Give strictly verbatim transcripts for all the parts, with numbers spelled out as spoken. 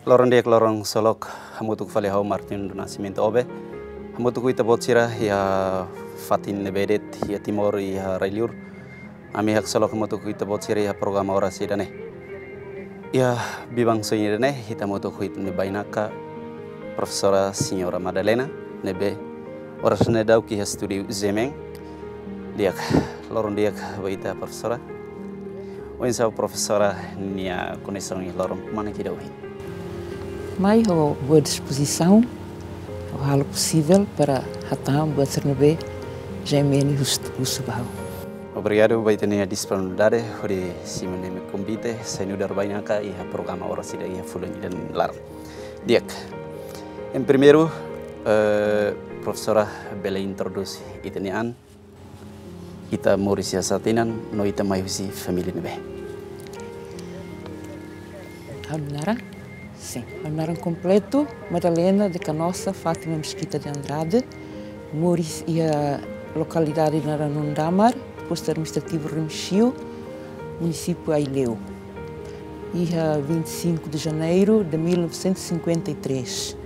Loron di'ak, loron ksolok, hamutuk fali ha'u Martin do Nascimento Obe. Hamutuk ho ita-boot sira iha fatin ne'ebé de'it iha Timor iha rai-liur. Ami haksolok hamutuk ho ita-boot sira iha programa Oras Ida-ne'e. Iha biban soin ida-ne'e, ita hamutuk ho ita-nia bainaka, Profesora Señora Madalena, ne'ebé oras ne'e daudauk iha estúdiu Zemen. Di'ak, loron di'ak ba ita, Profesora. Oinsá Profesora nia kondisaun iha loron kmanek ida ohin? Mai ho boa dispozisaun, ho halo posivel para hatán buat sira ne'ebé Zemen husu, husu ba ha'u. Obrigadu ba ita-nia disponibilidade hodi simu ita-nia konvite, sai nu'udar bainaka iha programa Oras Ida iha fulan ida-nia laran. Di'ak. Em primeiru, eh, Profesora bele introdús ita-nia an, ita moris iha sá tinan, no ita mai husi família ne'ebé? Ha'u-nia naran? Sin. Ha'u-nia naran kompletu, Madalena de Canossa Fátima Mesquita de Andrade, moris iha lokalidade naran Nondamar, postu administrativu Remexio, munisípiu Aileu. Iha vinte e cinco de janeiro de mil novecentos e cinquenta e três.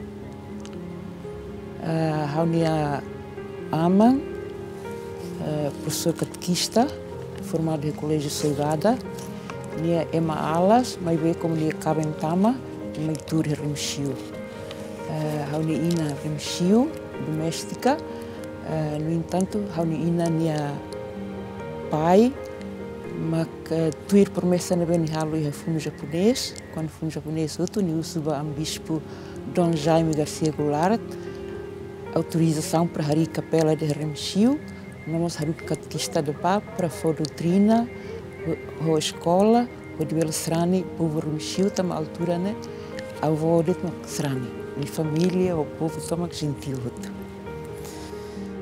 Ah, ha'u-nia aman, eh, profesór katekista, formadu iha Koléjiu Soibada, nia ema Alas, maibé komu nia kaben tama, mai tuur iha Remexio. Eh, ha'u-nia inan Remexio, doméstika, eh, no entantu, ha'u-nia inan nia pai, mak, eh, tuir promesa ne'ebé nia halo iha fundu japonés, kuandu fundu japonés hotu, nia husu ba amu bispu Dom Jaime Garcia Goulart, autorizasaun para harii kapela iha Remexio, no mós haruka katekista iha ne'ebá para fó doutrina, ho, ho eskola, hodi bele sarani povu Remexio, tanba altura ne'e, avó de'it mak sarani, nia família, ho povu tomak jentil hotu.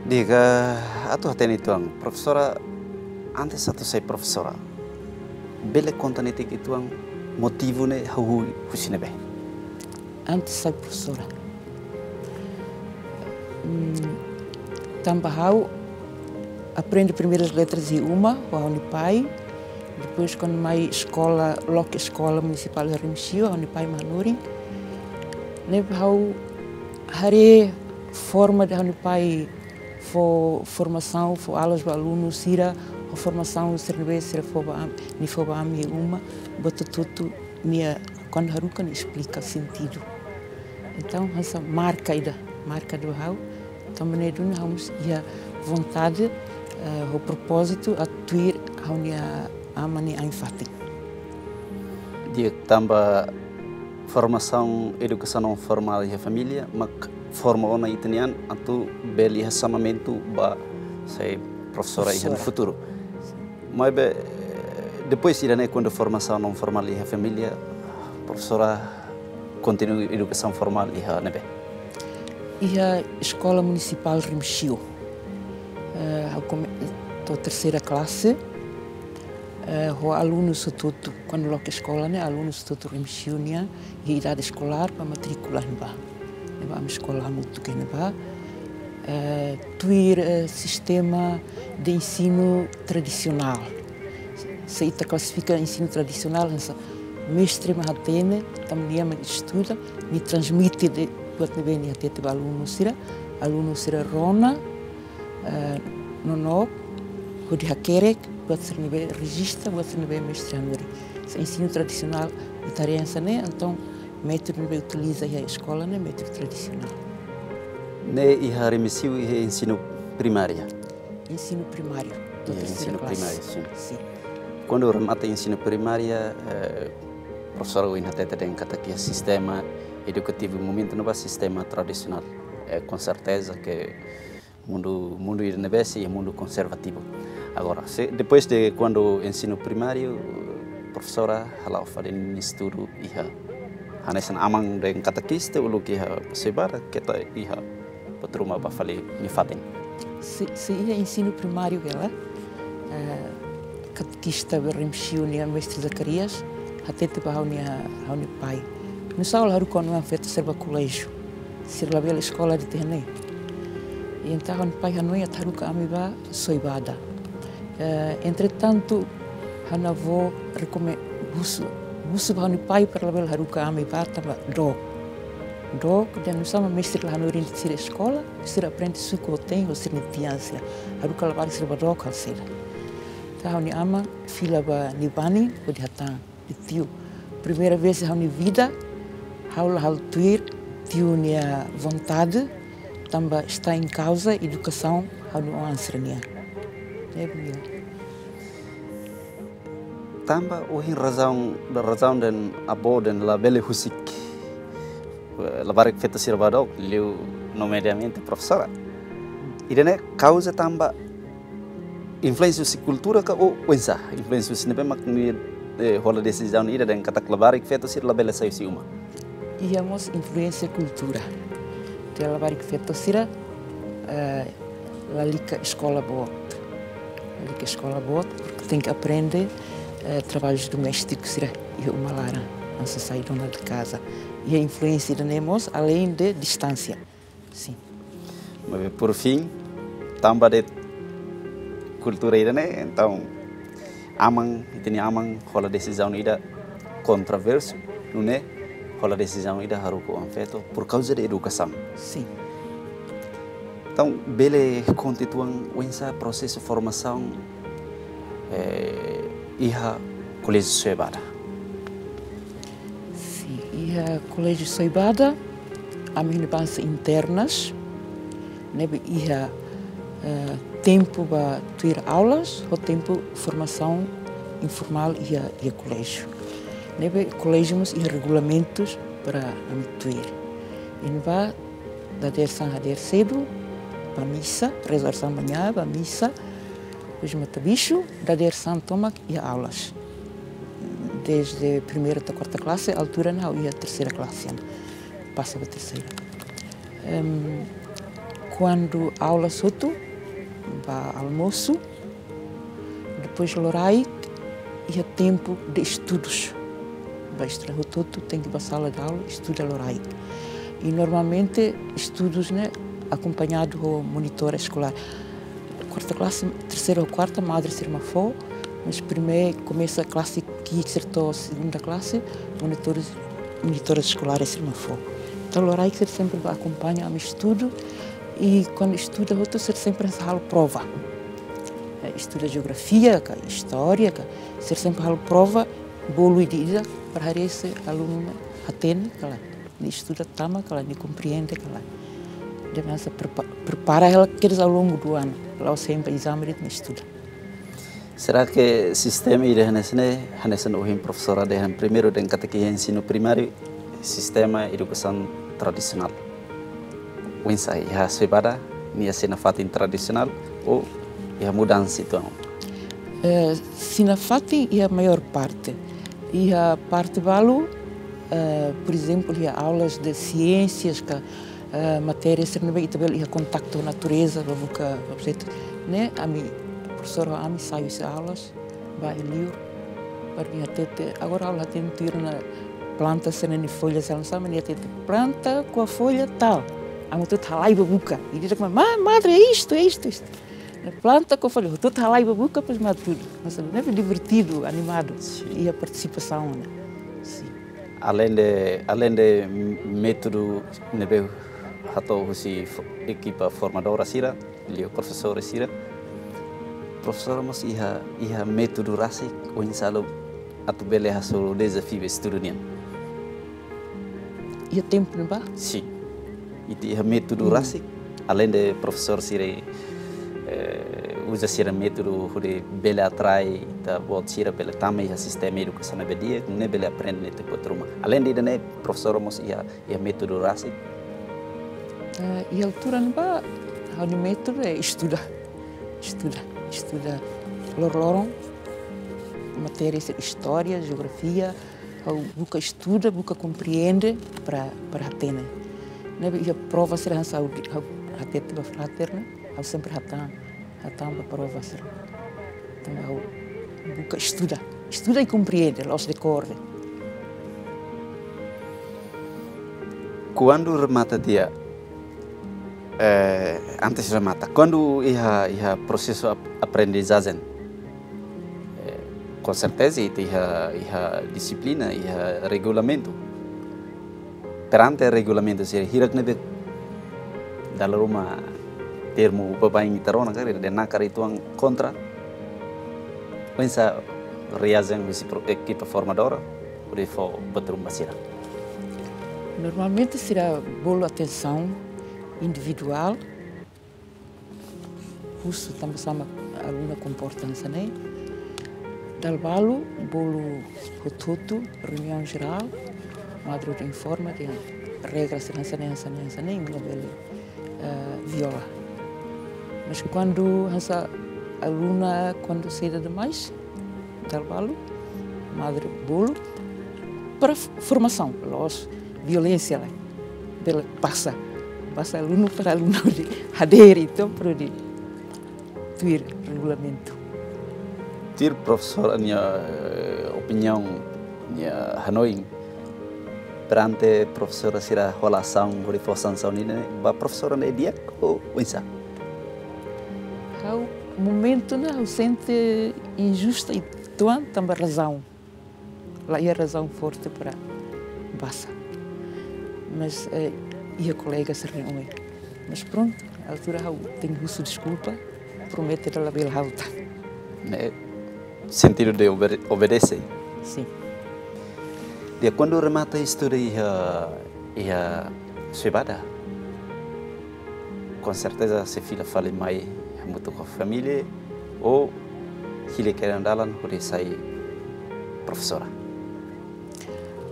Di'ak, atu hatene uitoan, Profesora, antes atu sai Profesora, bele konta netik uitoan motivu ne'e hahú husi ne'ebé? Antes sai Profesora. Hmm, tanba ha'u aprende primeiras letras iha uma, ho ha'u-nia pai. Depois, kuandu mai eskola, loke eskola munisipál Remexio, ha'u-nia pai mak hanorin. Ne'ebé ha'u haree forma ida ha'u-nia pai fó formasaun, fó aulas ba alunu sira, ho formasaun sira ne'ebé sira fó ba am-, nia fó ba ami iha uma, buat hotu-hotu nia, kuandu haruka nia esplika sentidu. Entaun, hanesan marka ida, marka ida ba ha'u. Tanba ne'e duni ha'u mós iha vontade, eh, ho propózitu atu tuir ha'u-nia aman nia ain-fatin. Di'ak, tanba formasaun edukasaun naun-formál iha família mak forma ona ita-nia an atu bele iha xamamentu ba sai profesora iha Profesora. Futuru. Maibé, eh, depois ida-ne'e, kuandu formasaun naun-formál iha família, Profesora kontinua edukasaun formál iha ne'ebé? Iha Eskola Munisipál Remexio. Eh, ha'u kome-, to'o terseira klase, eh, ho alunus hotu-hotu. Kuandu loke eskola ne'e, alunus hotu-hotu Remexio nian, iha idade eskolár para matríkula iha ne'ebá. Ne'ebá ami eskola hamutuk iha ne'ebá. Eh, tuir, eh, sistema de ensinu tradisionál. Se ita klasifika ensinu tradisionál, hanesan mestre mak hatene, tanba nia mak estuda, nia transmite de'it buat ne'ebé nia hatete ba alunu sira, alunu sira rona, eh, nonook, hodi hakerek buat sira ne'ebé, rejista buat sira ne'ebé mestre hanorin. Se ensinu tradisionál ita haree hanesan ne'e, entaun métodu ne'ebé utiliza iha eskola ne'e métodu tradisionál. Ne'e iha Remexio iha ensinu primária? Ensinu primáriu, to'o Iha terseira ensinu klase. Primáriu, sin. Sin. Kuandu remata ensinu primária, eh, profesora ohin hatete dehan katak iha sistema edukativu momentu ne'ebá sistema tradisionál. Eh, com certeza que mundu, mundu ida ne'ebé sei mundu konservativu. Agora, se, depois de kuandu ensinu primáriu, profesora hala'o fali nia estudu iha, hanesan aman dehan katekista, uluk iha Soibada, keta iha buat ruma ba fali nia fatin? Se, se iha ensinu primáriu hela, eh, katekista Remexio nian, mestre Zacarias, hatete ba ha'u-nia, ha'u-nia pai: Nusá ó la haruka ó-nia oan-feto sira bá koléjiu? Sira labele eskola de'it iha ne'e. I entaun ha'u-nia pai hanoin atu haruka ami bá Soibada. Eh, entretantu, ha'u-nia avó rekome-, husu Husu ba ha'u-nia pai para labele haruka ami bá tanba dook. Dook, dehan nu'usá mak mestre la hanorin sira eskola, sira aprende suku ho te'in ho sira-nia tian sira. Haruka labarik sira ba dook halo saida. Entaun ha'u-nia aman fila ba Nibani, hodi hatán, nia tiu. Primeira vez ha'u-nia vida, ha'u la halo tuir tiu nia vontade, tanba está em causa edukasaun ha'u-nia oan sira-nian. É bonito. Tanba ohin razaun, razaun dehan avó dehan labele husik, eh, labarik feto sira ba dook, liu nomeadamente profesora. Ida-ne'e kauza tanba influénsia husi kultura ka oinsá? Influénsia husi ne'ebé mak nia, eh, hola desizaun ida dehan katak labarik feto sira labele sai husi uma. Iha mós influénsia kultura. Entaun labarik feto sira, eh, lalika eskola boot. Lalika eskola boot, porque tenke aprende, eh, trabalhos domésticos sira iha uma laran, hanesan sai dona de casa. Iha influénsia ida-ne'e mós, além de distánsia. Sin. Maibé, por fim, tanba de'it kultura ida-ne'e, entaun, aman, ita-nia aman hola desizaun ida kontroversu, nune'e hola desizaun ida haruka oan feto, por kauza de edukasaun. Sin. Entaun, bele konta uitoan oinsá prosesu formasaun, eh, iha Koléjiu Soibada? Sin, iha Koléjiu Soibada, ami-nia bansa internas, ne'ebé iha, eh, tempu ba tuir aulas, ho tempu formasaun informál iha, iha koléjiu. Ne'ebé koléjiu mós iha regulamentus para ami tuir. Iha ne'ebá dadeer-saan hadeer sedu, ba misa, reza orasaun manhã, ba misa, depois matabixu, dadeer-saan tomak iha aulas. Desde primeira até quarta classe, altura ne'e ha'u iha terceira classe, ne'e. Pasa ba terceira. Em, kuandu aulas hotu, ba almosu, depois loraik, iha tempu de estudus. Ba estuda hotu-hotu, tenke ba sala de aula, estuda loraik. I normalmente estudus ne'e akompañadu ho monitora eskolár. Kuarta klase, terseira ho kuarta, madre sira mak fó, mas primeira komesa klase ki'ik sira to'o segunda klase, monitores, monitores eskolár sira mak fó. Entaun loraik sira sempre ba akompaña ami estudu, i kuandu estuda hotu sira sempre halo prova. Eh, estuda jeografia ka istória ka, sira sempre halo prova, bolu ida-idak para haree se alunu ne'e hatene ka lae, nia estuda tama ka lae, nia komprende ka lae. Entaun ami sempre prepa-, prepara hela kedas ao longo do ano, la'ós sempre ezame de'it mak estuda. Será que sistema ida hanesan ne'e, hanesan ohin profesora dehan primeiru dehan katak iha ensinu primáriu, sistema edukasaun tradisionál? Oinsá iha Soibada, nia sei nafatin tradisionál ou iha mudansa uitoan? Eh, sei nafatin iha maior parte. Iha parte balu, eh, por exemplo, iha aulas de ciências ka, eh, matéria sira ne'ebé ita bele iha kontaktu natureza, ba buka objetu. Ne'e, ami, profesór, ami sai husi aulas, ba iha liur, para nia hatete, agora ha'u la hatene tuir ona planta sira-nia folha sala sama, nia hatete planta com a folha tal. Ami hotu-hotu halai ba buka. I nia dehan, "Ma-, madre, é isto, é isto, isto." Ne'e planta com a folha, hotu-hotu halai ba buka, depois mata tudo. Mas ne'e divertidu, animadu. Sin. Iha partisipasaun, ne'e. Sin. Além de, além de métodu ne'ebé hato'o husi fo-, ekipa formadora sira, liu profesór sira. Profesora mós iha, iha métodu rasik oinsá atu bele hasoru dezafiu estudu nian? Iha tempu ne'ebá? Sin. Ita iha métodu, hmm, rasik, além de profesór sira, eh, uza sira métodu hodi bele atrai ita-boot sira bele tama iha sistema edukasaun ne'ebé di'ak, ne'e bele aprende iha tempu ruma. Além de ida-ne'e, profesora mós iha, iha métodu rasik? Eh, iha altura ne'ebá, ha'u-nia métodu é estuda. Estuda, estuda loroloron, matéria sira istória, jeografia, ha'u buka estuda, buka komprende para, para hatene. Ne'ebé iha prova sira hanesan ha'u, ha'u hatete ba frater ne'e, ha'u sempre hatán, hatán ba prova sira. Entaun ha'u buka estuda, estuda i komprende, la'ós dekór de'it. Kuandu remata tiha, eh, antes remata, kuandu iha, iha prosesu ap-, aprendizajen, eh, Com certeza, ita iha, iha dixiplina, iha regulamentu. Perante regulamentu sira, hirak ne'ebé dala ruma termu baibain ita rona karik, dehan nakar ituan kontra. Oinsá reasaun husi pro-, ekipa formadora, hodi fó buat ruma ba sira? Normalmente sira bolu atensaun individuál, husu tanba sá mak aluna komporta hanesan ne'e. Dala balu bolu hotu-hotu reuniaun jerál, madre informa dehan regra hanesan ne'e, hanesan ne'e, hanesan ne'e, imi labele, eh, viola. Mas kuandu hanesan aluna, kuandu saida demais, dala balu, madre bolu para f-, formasaun, la'ós violénsia lae. Bele pasa, pasa alunu para alunu hodi hadere, entaun para hodi tuir regulamentu. Tuir profesora nia, eh, opiniaun, nia hanoin, perante profesora sira hola asaun hodi fó sansaun ne'e, ba profesora ne'e di'ak ka oinsá? Ha'u momentu ne'e ha'u sente injusta uitoan tanba razaun. La iha razaun forte para basa. Mas, eh, iha kolega sira-nia oin. Mas prontu, altura ha'u tenke husu deskulpa, promete labele halo tan. Ne'e sentidu de obede-, obedese. Sin. Di'ak, kuandu remata estuda iha, iha Soibada, com certeza sei fila fali mai hamutuk ho família ou hili kedan dalan hodi sai profesora?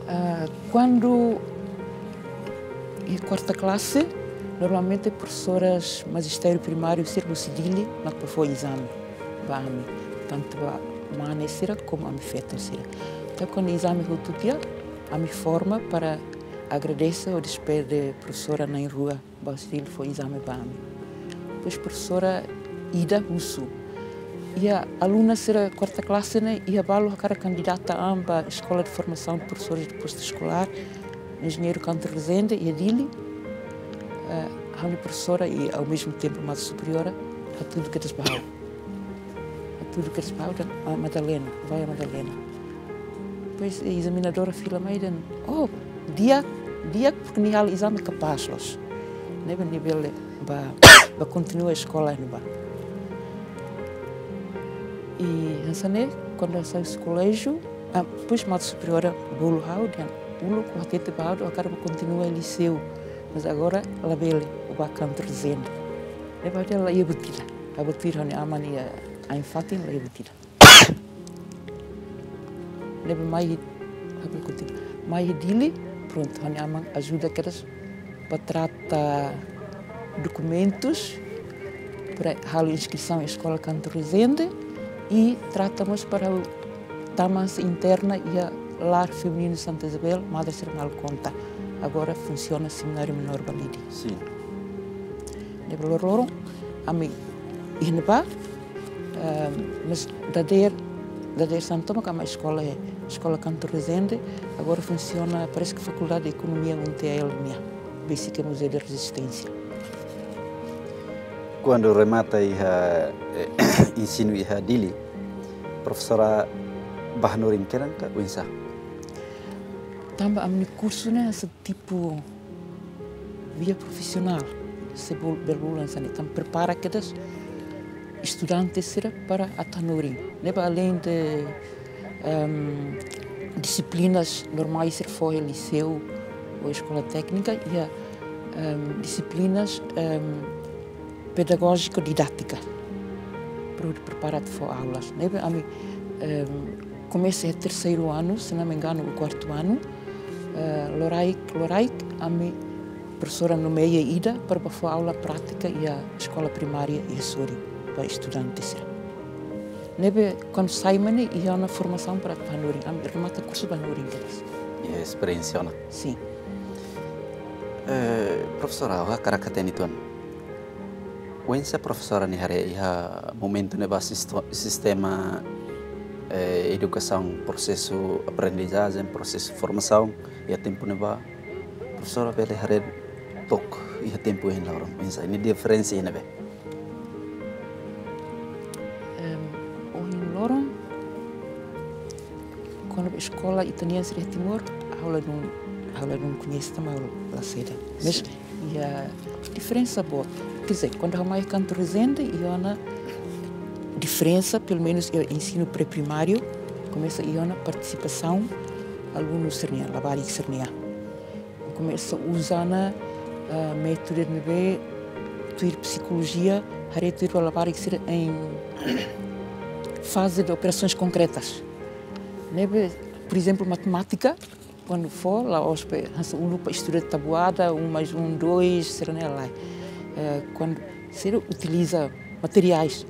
Ah, kuandu iha kuarta klase, normalmente profesoras majistério primário sira husi Dili mak bá fó ezame ba ami, tantu ba mane sira como ami feto sira. Entaun kuandu ezame hotu tiha, ami forma para agradese ou despede profesora na'in-rua ba husi Dili fó ezame ba ami. Depois profesora ida husu: iha aluna sira kuarta klase ne'e, iha balu hakarak kandidata an ba Escola de Formação de Professores de Posto Escolar, Engenheiro Canto Rezende, iha Dili. Eh, ha'u-nia profesora i ao mesmo tempo madre superiora hatudu kedas ba ha'u. Hatudu kedas ba ha'u dehan, ah, Madalena, vai Madalena. Depois, eh, ezaminadora fila mai dehan, oh, di'ak, di'ak, porque nia halo ezame kapás loos. Ne'ebé nia bele bá, bá kontinua eskola ne'ebá. I hanesan ne'e, kuandu sai husi koléjiu, ah, depois madre superiora bolu ha'u dehan, uluk ha'u hatete ba ha'u hakarak bá kontinua liseu, mas agora labele, bá Canto Rezende. Ne'ebé ha'u dehan la iha buat ida. Ha'u bá tuir ha'u-nia aman nia ain-fatin, la iha buat ida. Ne'ebé mai, ha'u kontinua. Mai Dili, prontu, ha'u-nia aman ajuda kedas bá trata dokumentus para halo inskrisaun Escola Canto Rezende i trata mós para ha'u tama hanesan interna iha Lar Feminino Santa Isabel, madre sira mak halo konta. Agora funsiona Seminário Menor Balide. Sin. Ne'ebé loroloron ami iha ne'ebá, ehm, mas dadeer, dadeer sá tomak ami eskola, eh, Escola Canto Rezende, agora funsiona, parese que Faculdade de Economia U N T L nian, besik iha Museu da Resistência. Kuandu remata iha, eh, ensinu iha Dili, profesora bá hanorin kedan ka oinsá? Tanba ami-nia kursu ne'e hanesan tipu via profisionál, se bol-, bele bolu hanesan ne'e, entaun prepara kedas estudante sira para atu hanorin. Ne'ebé além de, ehm, dixiplinas normais sira fó iha liseu ou eskola téknika, iha, ehm, dixiplinas, ehm, pedagójiko-didátika, para hodi prepara atu fó aulas. Ne'ebé ami, ehm, komesa iha terseiru anu, se não me engano, ou kuartu anu, eh, loraik, loraik, ami profesora nomeia ida para bá fó aula prátika iha eskola primária iha Sorin, ba estudante sira. Ne'ebé kuandu sai mai ne'e iha ona formasaun para atu hanorin, ami remata kursu bá hanorin kedas. Iha esperiénsia ona? Sin. Eh, profesora, ha'u hakarak hatene uitoan. Oinsá profesora nia haree iha momentu ne'ebá sisto-, sistema, eh, edukasaun, prosesu aprendizajen, prosesu formasaun, iha tempu ne'ebá, profesora bele haree took iha tempu ohin loron, oinsá, nia diferensa iha ne'ebé? Em, ohin loron, kuandu eskola ita-nian sira iha Timor, ha'u ladún, ha'u ladún koñese tanba ha'u la seda. Mas iha diferensa boot. Quer dizer, kuandu ha'u mai kantu Resende, iha ona diferensa, pelumenus iha ensinu pré-primáriu, komesa iha ona partisipasaun alunu sira-nian, labarik sira-nian. Komesa uza ona, ah, métodu ne'ebé tuir psikolojia, haree tuir ba labarik sira em fase de operações concretas. Ne'ebé, por exemplo, matemátika, kuandu fó, la'ós be hanesan uluk ba estuda tabuada, um mais um, dois, sira-ne'e lae. Eh, kuandu sira utiliza materiais,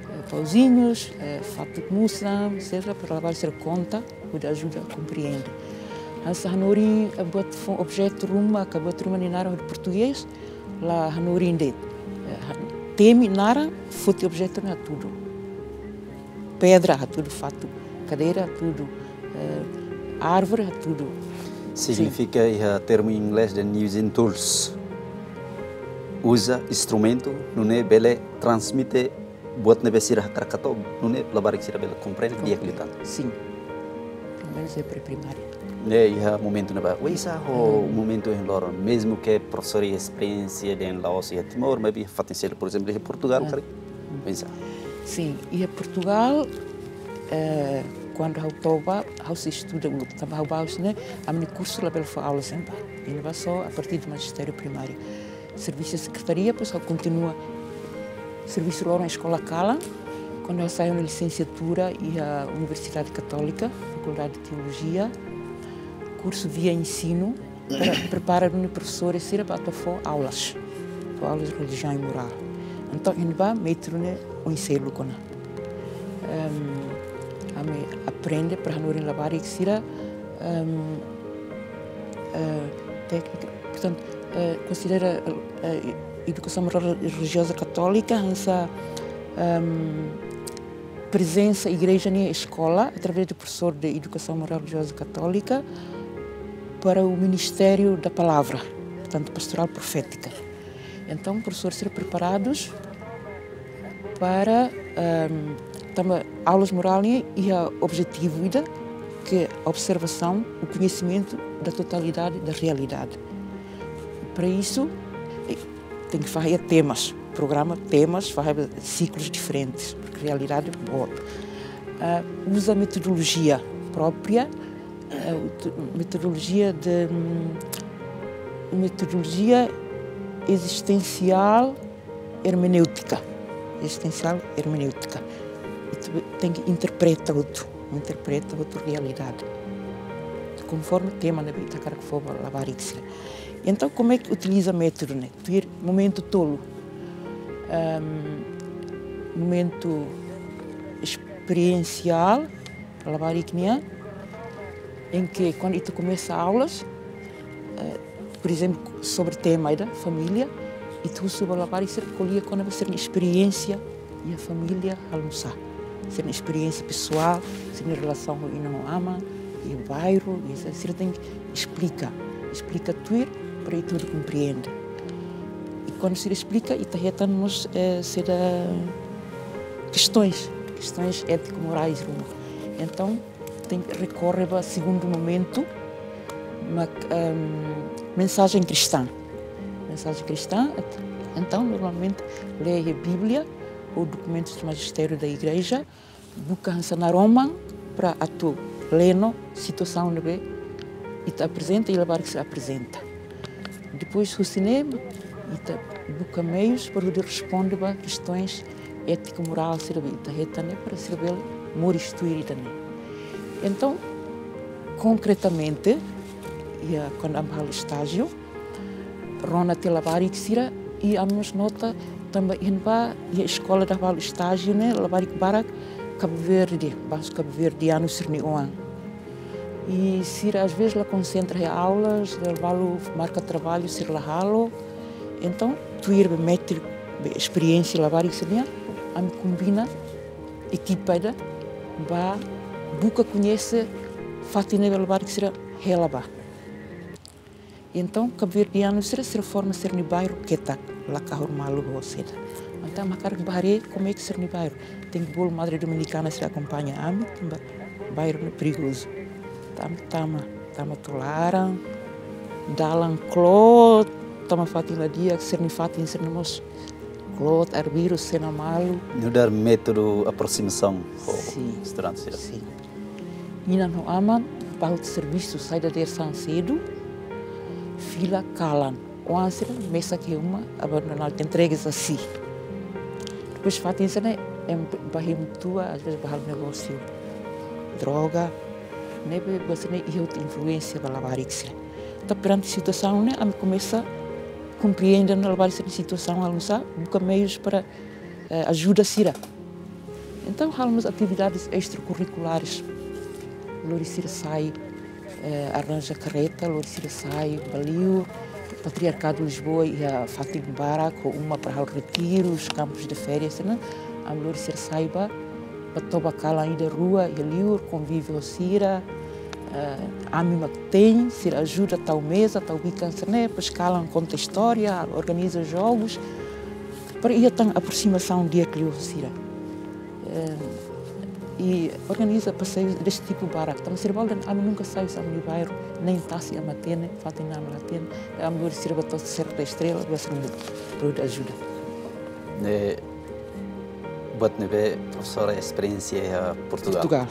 eh, pauzinhus, eh, fatuk musan, etcétera, para labarik sira konta, hodi ajuda komprende. Hanesan hanorin, eh, buat fó objetu ruma, ka buat ruma nia naran hodi portugés, la hanorin de'it. Eh, ha-, temi naran, foti objetu ne'e hatudu. Pedra hatudu fatuk, kadeira hatudu, eh, árvore hatudu. Signifika, iha termu inglés dehan using tools. Uza instrumentu, nune'e bele transmite buat ne'ebé sira hakarak hato'o, nune'e labarik sira bele komprende di'ak liután. Sin. Pelumenus iha pré-primária. Ne'e iha momentu ne'ebá. Oinsá ho momentu iha loron, mezmu ke profesór iha esperiénsia dehan la'ós iha Timor, maibé iha fatin seluk, por ezemplu, iha Portugal, karik. Oinsá? Sin, iha Portugal, eh, kuandu ha'u toba, ha'u sei estuda uluk, tanba ha'u bá husi ne'e, ami-nia kursu labele fó aulas iha ne'ebá. Iha ne'ebá só a partir de magistério primário. Servisu sekretaria, depois ha'u kontinua servisu loron eskola kalan, kuandu ha'u sai ona lisensiatura iha Universidade Católica, Faculdade de Teologia, kursu via ensinu, para prepara duni profesores sira ba atu fó aulas, fó aulas religião e moral. Entaun, iha ne'ebá métodu ne'e oin seluk ona. Em, ami aprende para hanorin labarik sira, em, eh, téknika, portantu, eh, konsidera, eh, edukasaun moral religioza katólika hanesan, em, prezensa igreja nia eskola através do professor de educação moral religiosa católica para o ministério da palavra, portanto, pastoral profética. Entaun, profesores sira preparados para, ehm, tanba aulas moral ne'e iha objetivu ida ke observasaun, o conhecimento da totalidade da realidade. Para isso, eh, tenke fahe temas, programa temas, fahe siklus diferentes, porque realidade boot. Ah, uza metodolojia própria, ah, uti-, metodolojia de, hum, metodolojia existencial hermenêutica. Existencial hermenêutica. Ita tenke interpreta hotu, interpreta hotu realidade, konforme tema ne'ebé ita hakarak fó ba labarik sira. Entaun, como é que utiliza método ne'e? Tuir momentu tolu. Ehm, momentu experiencial, labarik nian, em que, quando ita komesa aulas, eh, por exemplo, sobre tema ida família, ita husu ba labarik sira ko'alia kona-ba sira-nia esperiénsia iha família halo nu'usá. Sira-nia esperiénsia pesoál, sira-nia relasaun ho inan ho aman, iha bairru, iha sira, sira tenke esplika, esplika tuir para ita hodi komprende. I kuandu sira esplika, ita hetan mós, eh, sira kestaun, kestaun étiku-morais ruma. Entaun, tenke rekorre ba segundu momentu, mak, ehm, mensajen kristã. Mensajen kristã, et-, entaun, normalmente, lee Bíblia ou documentos do magistério da igreja, buka hanesan naroman para atu lee no situasaun ne'ebé ita aprezenta i labarik sira aprezenta. Depois, husi ne'e, ita buka meius para hodi responde ba kestaun étiku-morál sira ne'ebé ita hetan ne'e para sira bele moris tuir ida-ne'e. Entaun, konkretamente, iha kuandu ami halo estájiu, rona tiha labarik sira, i ami mós nota tanba iha ne'ebá, iha eskola ida halo estájiu ne'e, labarik barak Cabo Verde, bá husi kabuverdianu sira-nia oan. I sira às vezes la konsentra iha aulas, sira balu marka traballu, sira la halo. Entaun, tuir ba métodu, ba esperiénsia labarik sira-nian, ami kombina ekipa ida bá buka koñese fatin ne'ebé labarik sira hela bá. Entaun, kabuverdianu sira, sira forma sira-nia bairru ketak, la kahur malu ho seda. Entaun, ami hakarak bá haree como é que sira-nia bairru. Tenke bolu madre dominikana sira akompaña ami, tanba bairru ne'e perigozu. Tama, tama, tama to'o laran, dalan kloot, tama fatin la di'ak, sira-nia fatin sira-ne'e mós kloot, arbiru, sena malu. Nu'udar métodu aproximasaun ho Sin. Estudante sira. Sin. Inan ho aman, bá hotu servisu, sai dadeer-saan sedu, fila kalan. Oan sira mesak iha uma, abandonadu, entregues assim. Depois fatin sira-ne'e, em, bá hemu tua, às vezes bá halo negósiu droga, ne'ebé buat sira-ne'e iha hotu influénsia ba labarik sira. Entaun perante situasaun ne'e, ami komesa komprende ona labarik sira-nia situasaun, halo nusá, buka meius para, eh, ajuda sira. Entaun, halo mós atividades extrakurrikulares. Lori sira sai, eh, arranja karreta, lori sira sai ba liur, Patriarkadu Lisboa iha fatin barak, ho uma para halo retirus, kampus de férias, ne'e. Ami lori sira sai ba, ba toba kalan ida rua iha liur, konvive ho sira, eh, ami mak te'in, sira ajuda tau meza, tau bikan sira-ne'e, depois kalan konta istória, organiza jogus, para iha tan aproximasaun di'ak liu ho sira. Eh, i organiza paseiu desse tipo barak. Tanba sira balu dehan ami nunka sai husi ami-nia bairru, nein tasi ami la hatene, fatin ami la hatene. Ami lori sira ba to'o Serra da Estrela, buat sira-ne'e pode ajuda. Ne'e, buat ne'ebé profesora esperiénsia iha Portugal. Portugal.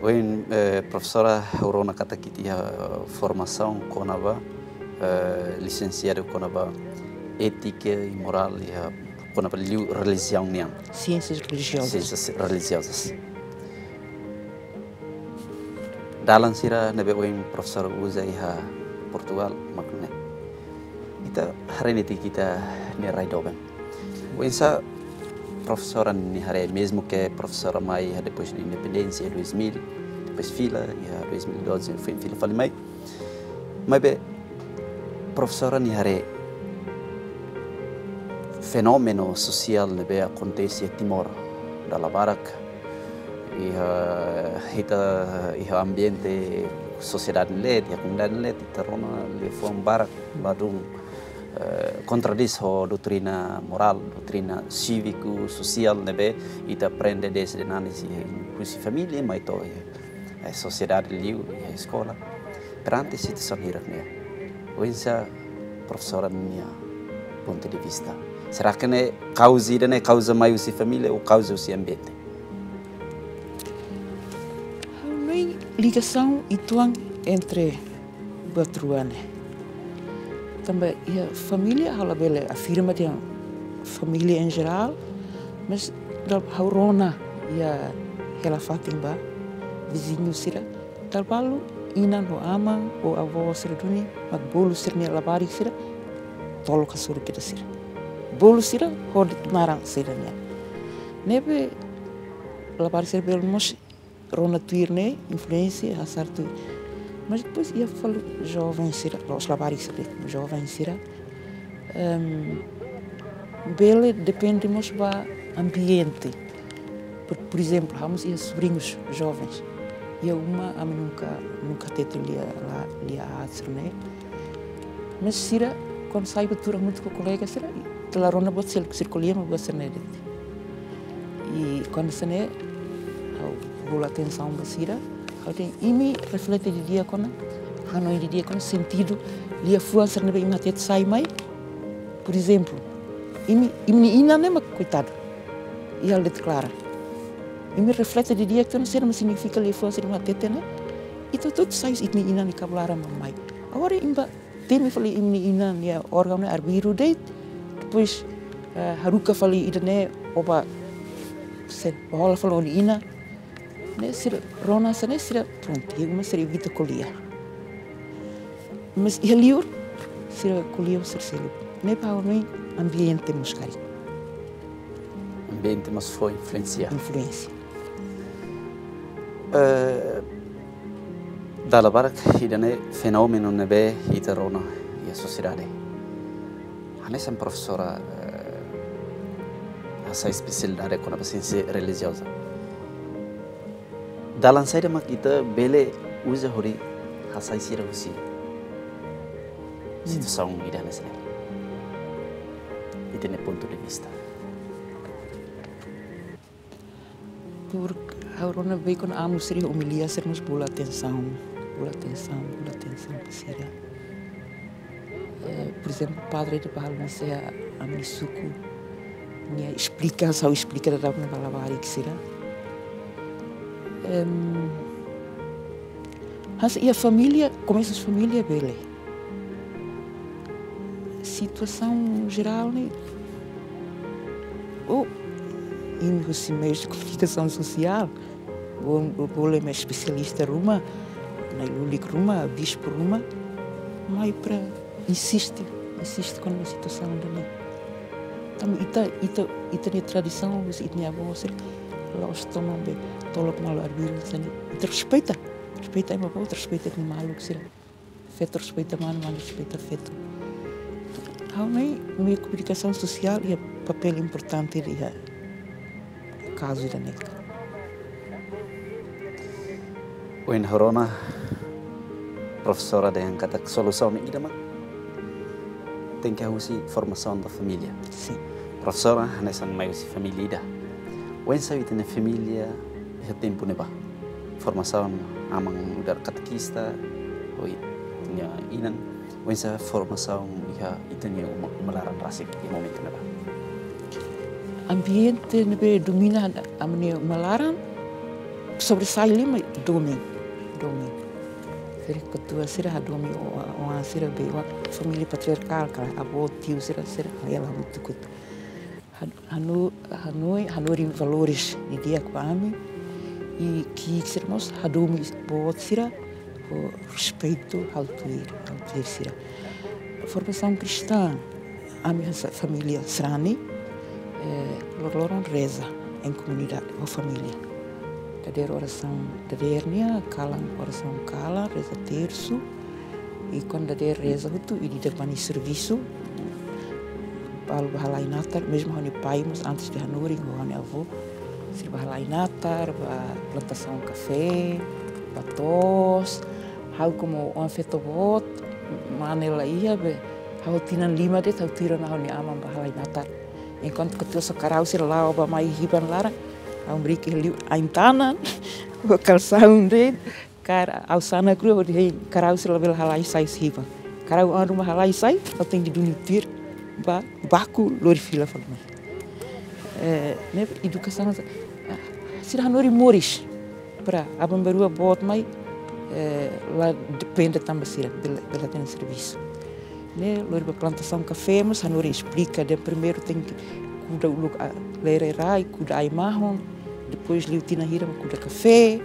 Ohin, eh, profesora ha'u rona katak ita iha formasaun kona-ba, eh, lisensiadu kona-ba étika i morál iha kona-ba liu relijiaun nian. Ciências religiosas. Ciências religiosas. Dalan sira ne'ebé ohin profesora uza iha Portugal mak ne'e. Ita haree netik ita-nia rai doben. Oinsá profesora nia haree, mesmu ke profesora mai iha depois de independénsia, dois mil, depois fila, iha dois mil e doze, foin fila fali mai. Maibé, profesora nia haree fenómenu sosiál ne'ebé akontese iha Timor, dala barak, iha, ita, iha ambiente sosiedade nia leet, iha komunidade nia leet, ita rona liafuan barak ladún, eh, kontradís ho doutrina morál, doutrina síviku, sosiál ne'ebé ita aprende dezde nanis iha, husi família, mai to'o iha, eh, sosiedade liu, iha eskola. Perante situasaun hirak-ne'e, oinsá profesora nia pontu de vista? Será ke ne'e kauza ida-ne'e kauza mai husi família ou kauza husi ambiente? Ha'u hanoin ligasaun uitoan entre buat rua ne'e. Tanba iha família ha'u labele afirma dehan família em geral, mas dala ha'u rona iha hela fatin ba viziñu sira, dala balu inan ho aman ou avó sira duni mak bolu sira-nia labarik sira, tolok hasoru kedas sira. Bolu sira ho de'it naran sira-nian. Ne'ebé labarik sira bele mós rona tuir ne'e, influénsia, hasar tuir. Mas depois iha fali joven sira, la'ós labarik sira de'it, joven sira, ehm, bele depende mós ba ambiente. Por, por ezemplu, ha'u mós iha sobriñus jovens. Iha uma ami nunka, nunka hatete lia, la, lia aat sira-ne'e. Mas sira, kuandu sai ba tuur hamutuk ho kolega sira, ita la rona buat seluk, sira ko'alia mak buat sira-ne'e de'it. I kuandu sira-ne'e, ha'u bolu atensaun ba sira, ha'u dehan imi reflete didi'ak ona, hanoin didi'ak ona sentidu liafuan sira ne'ebé imi hatete sai mai. Por ezemplu, imi, imi-nia inan ne'e mak koitadu, iha halo de'it klaran. Imi reflete didi'ak ona saida mak signifika liafuan sira imi hatete ne'e. Ita hotu sai husi ita-nia inan nia kabun laran mak mai. Agora imi bá temi fali imi-nia inan nia órgaun ne'e arbiru de'it, depois, eh, haruka fali ida-ne'e, ou bá, se, hola fali ó-nia inan. Ne'e sira rona hanesan ne'e sira prontu, iha uma sira evita ko'alia. Mas iha liur, sira ko'alia ho sira seluk. Ne'ebé ha'u hanoin ambiente mós karik. Ambiente mós fó influénsia. Influénsia. Eh, dala barak ida-ne'e fenómenu ne'ebé ita rona iha sosiedade. Hanesan profesora, eh, hasai espesialidade kona-ba siénsia relijioza. Dalan saida mak ita bele uza hodi hasai sira husi situasaun ida hanesan ne'e? Ita-nia pontu de vista. Por, Ha'u rona be kon amu sira iha omilia sira mós bolu atensaun, bolu atensaun, bolu atensaun ba sira. Eh, por ezemplu, padre de Bahal misa ami suku, nia esplika, ha'u esplika daudaun ba labarik sira. Em, hanesan iha família, komesa husi família bele. Situasaun jerál ne'e, oh, imi husi meius de komunikasaun sosiál, bolu, bolu ema espesialista ruma, nai lulik ruma, bispu ruma, mai para insiste, insiste kona-ba situasaun ida-ne'e. Tanba ita, ita, ita-nia tradisaun, husi ita-nia avó sira, la'ós toman be tolok malu arbiru hanesan ne'e. Ita respeita, respeita ema boot, respeita ema maluk sira. Feto respeita manu, manu respeita feto. Ha'u hanoin meiu komunikasaun sosiál iha papél importante iha kazu ida-ne'e. Ohin ha'u rona profesora dehan katak solusaun ida mak tenke husi formasaun ba família. Sin. Profesora hanesan mai husi família ida. Oinsá ita-nia família iha tempu ne'ebá? Formasaun aman nu'udar katekista, ho ita-nia inan, oinsá formasaun iha ita-nia uma, uma laran rasik iha momentu ne'ebá? Ambiente ne'ebé domina ami-nia uma laran, sobresai liu mak domin, domin. Sira katuas sira hadomi o, o, oan sira be, oan família patriarkál, kala avó, tiu sira, sira, hela hamutuk hotu. Han-, hanu-, hanoin, hanorin valores didi'ak ba ami, i ki'ik sira mós hadomi boot sira, ho respeitu ha'u tuir, ha'u tuir sira. Formasaun kristaun, ami hanesan família sarani, eh, loroloron reza em comunidade, ho família. Dadeer orasaun dadeer nian, kalan orasaun kalan, reza tersu, i kuandu dadeer reza hotu, ida-idak bá nia servisu, balu bá halai natar, mezmu ha'u-nia pai mós antes de hanorin ho ha'u-nia avó, sira bá halai natar, bá plantasaun kafé, bá to'os, ha'u komu oan feto boot, mane la iha be, ha'u tinan lima de'it, ha'u tuir ona ha'u-nia aman bá halai natar. Enkuantu katuas ho karau sira la'o bá mai hiban laran, ha'u hamriik iha liur ain-tanan, ho kalsaun de'it, kar-, ha'u sanak rua hodi hein karau sira labele halai sai husi hiban. Karau oan ruma halai sai, ha'u tenke duni tuir, bá, baku lori fila fali mai. Eh, ne'e edukasaun, ah, sira hanorin moris. Para aban-bainrua boot mai, eh, la depende tanba sira, bele, bele hatene servisu. Ne'e, lori bá plantasaun kafé, mós hanorin esplika dehan primeiru tenke kuda uluk, ah, lere rai, kuda ai-mahon, depois liu tinan hira mak kuda kafé,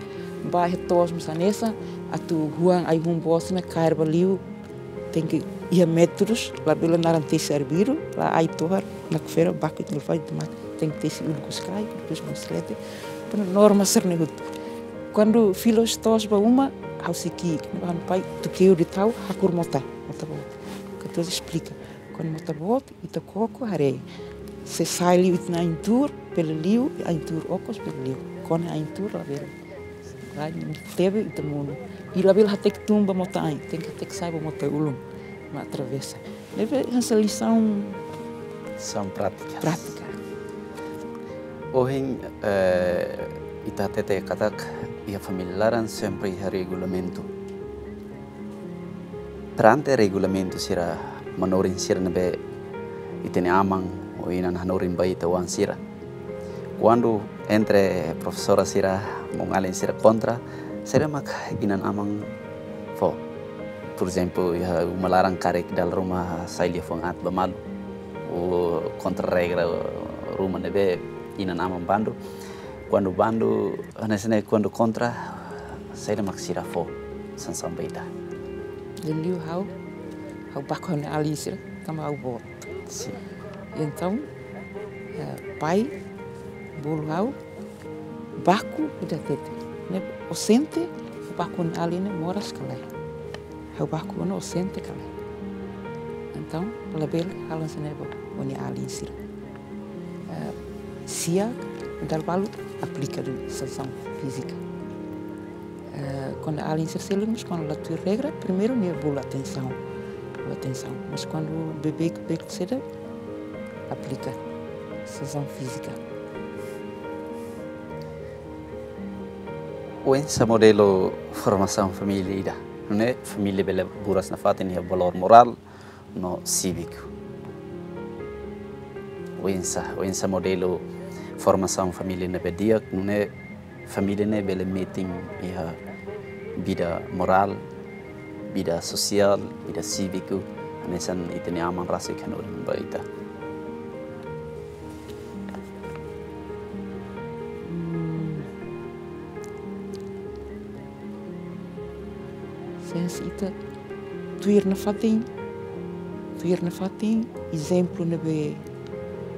bá iha to'os mós hanesan, atu huan ai-hun boot sira kaer ba liu, tenke iha métodus, labele naran tesi arbiru, la ai tohar, nakfera, baku, ita fai, tuma, tenke tesi uluk husi kai, depois mós lete, para norma sira-ne'e hotu. Kuandu fila husi to'os bá uma, ha'u sei ki'ik, ne'ebé ha'u-nia pai, tuku de'it ha'u, hakur mota, mota boot. Katuas esplika, kuandu mota boot, ita koko haree. Se sai liu ita-nia ain-tuur, bele liu, ain-tuur okos, bele liu. Kuandu ain-tuur labele. Lae, tebe ita monu. I labele hateke tun ba mota ain, tenke hateke sai ba mota ulun. Mak atravesa. Ne'ebé hanesan lisaun. Lisaun prátika. Prátika. Ohin, eh, ita hatete katak iha família laran sempre iha regulamentu. Perante regulamentu sira, manorin sira ne'ebé ita-nia aman ho inan hanorin ba ita-nia oan sira. Kuandu entre profesora sira, maun-alin sira kontra, saida mak inan-aman fó? Por ezemplu, iha uma laran karik dala ruma sai liafuan aat ba malu. Ou kontra regra ruma ne'ebé inan-aman bandu. Kuandu bandu, hanesan ne'e kuandu kontra, saida mak sira fó sansaun ba ita? Liuliu ha'u, ha'u baku ha'u-nia alin sira, tanba ha'u boot. Sin. Entaun, eh, pai, bolu ha'u, baku ida tete. Ne'e, ó sente, baku ha'u-nia alin ne'e moras ka lae. Ha'u baku ona ó sente ka lae. Entaun, labele halo hanesan ne'e ba ó-nia alin sira. Eh, sia, dala balu aplika de'it sansaun fízika. Eh, kuandu alin sira seluk mós kuandu la tuir regra, primeiru nia bolu atensaun. Bolu atensaun. Mas kuandu bebeik, bebeik saida, aplika sansaun fízika. Oinsá modelu formasaun família ida, nune'e família bele buras nafatin iha valór morál no síviku. Oinsá, oinsá modelu formasaun família ne'ebé di'ak, nune'e família ne'e bele metin iha vida morál, vida sosiál, vida síviku, hanesan ita-nia aman rasik hanorin ba ita. Hmm. Hanesan ita tuir nafatin, tuir nafatin, ezemplu ne'ebé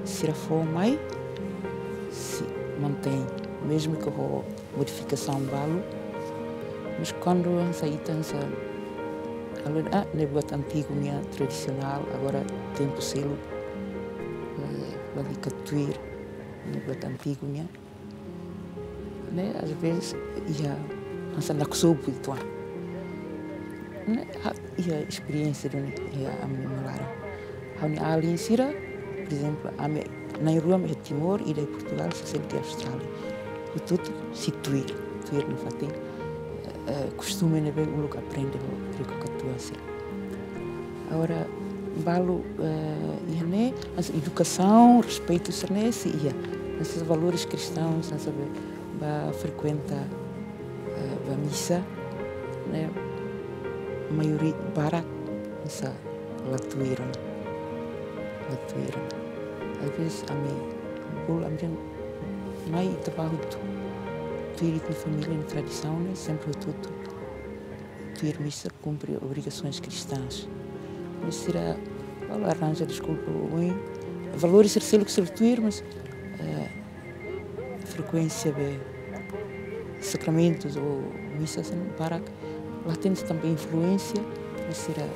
sira fó mai, sei mantein, mezmu ke ho modifikasaun balu. Mas kuandu hanesan ita hanesan, alin, ah, ne'e buat antigu nian, tradisionál, agora tempu seluk, eh, la'ós ita tuir ne'e buat antigu nian. Ne'e, às vezes, iha hanesan naksobu uitoan. Ne'e, ha'u iha esperiénsia duni iha ami-nia uma laran. Ha'u-nia alin sira, por ezemplu, ami na'in-rua mak iha Timor, ida iha Portugal, sira seluk iha Austrália. Hotu-hotu sei tuir, tuir nafatin, eh, kostume ne'ebé uluk aprende ho riko katuas sira. Agora, balu, eh, iha ne'e, hanesan edukasaun, respeitu sira-ne'e sei iha. Hanesan valores kristaun, hanesan bá, bá frekuenta, eh, bá misa, ne'e, maioria barak, hanesan la tuir ona, la tuir ona. Às vezes, ami, bolu ami dehan, mai ita bá hotu. Tuir ita-nia família nia tradisaun ne'e, sempre hotu-hotu tuir misa, kumpre obrigasoens kristaun. Mas sira, balu arranja deskulpa oin. Valores sira seluk sira tuir, mas, eh, frekuénsia ba sakramentus ou misas ne'e barak, la hatene tanba influénsia, mas sira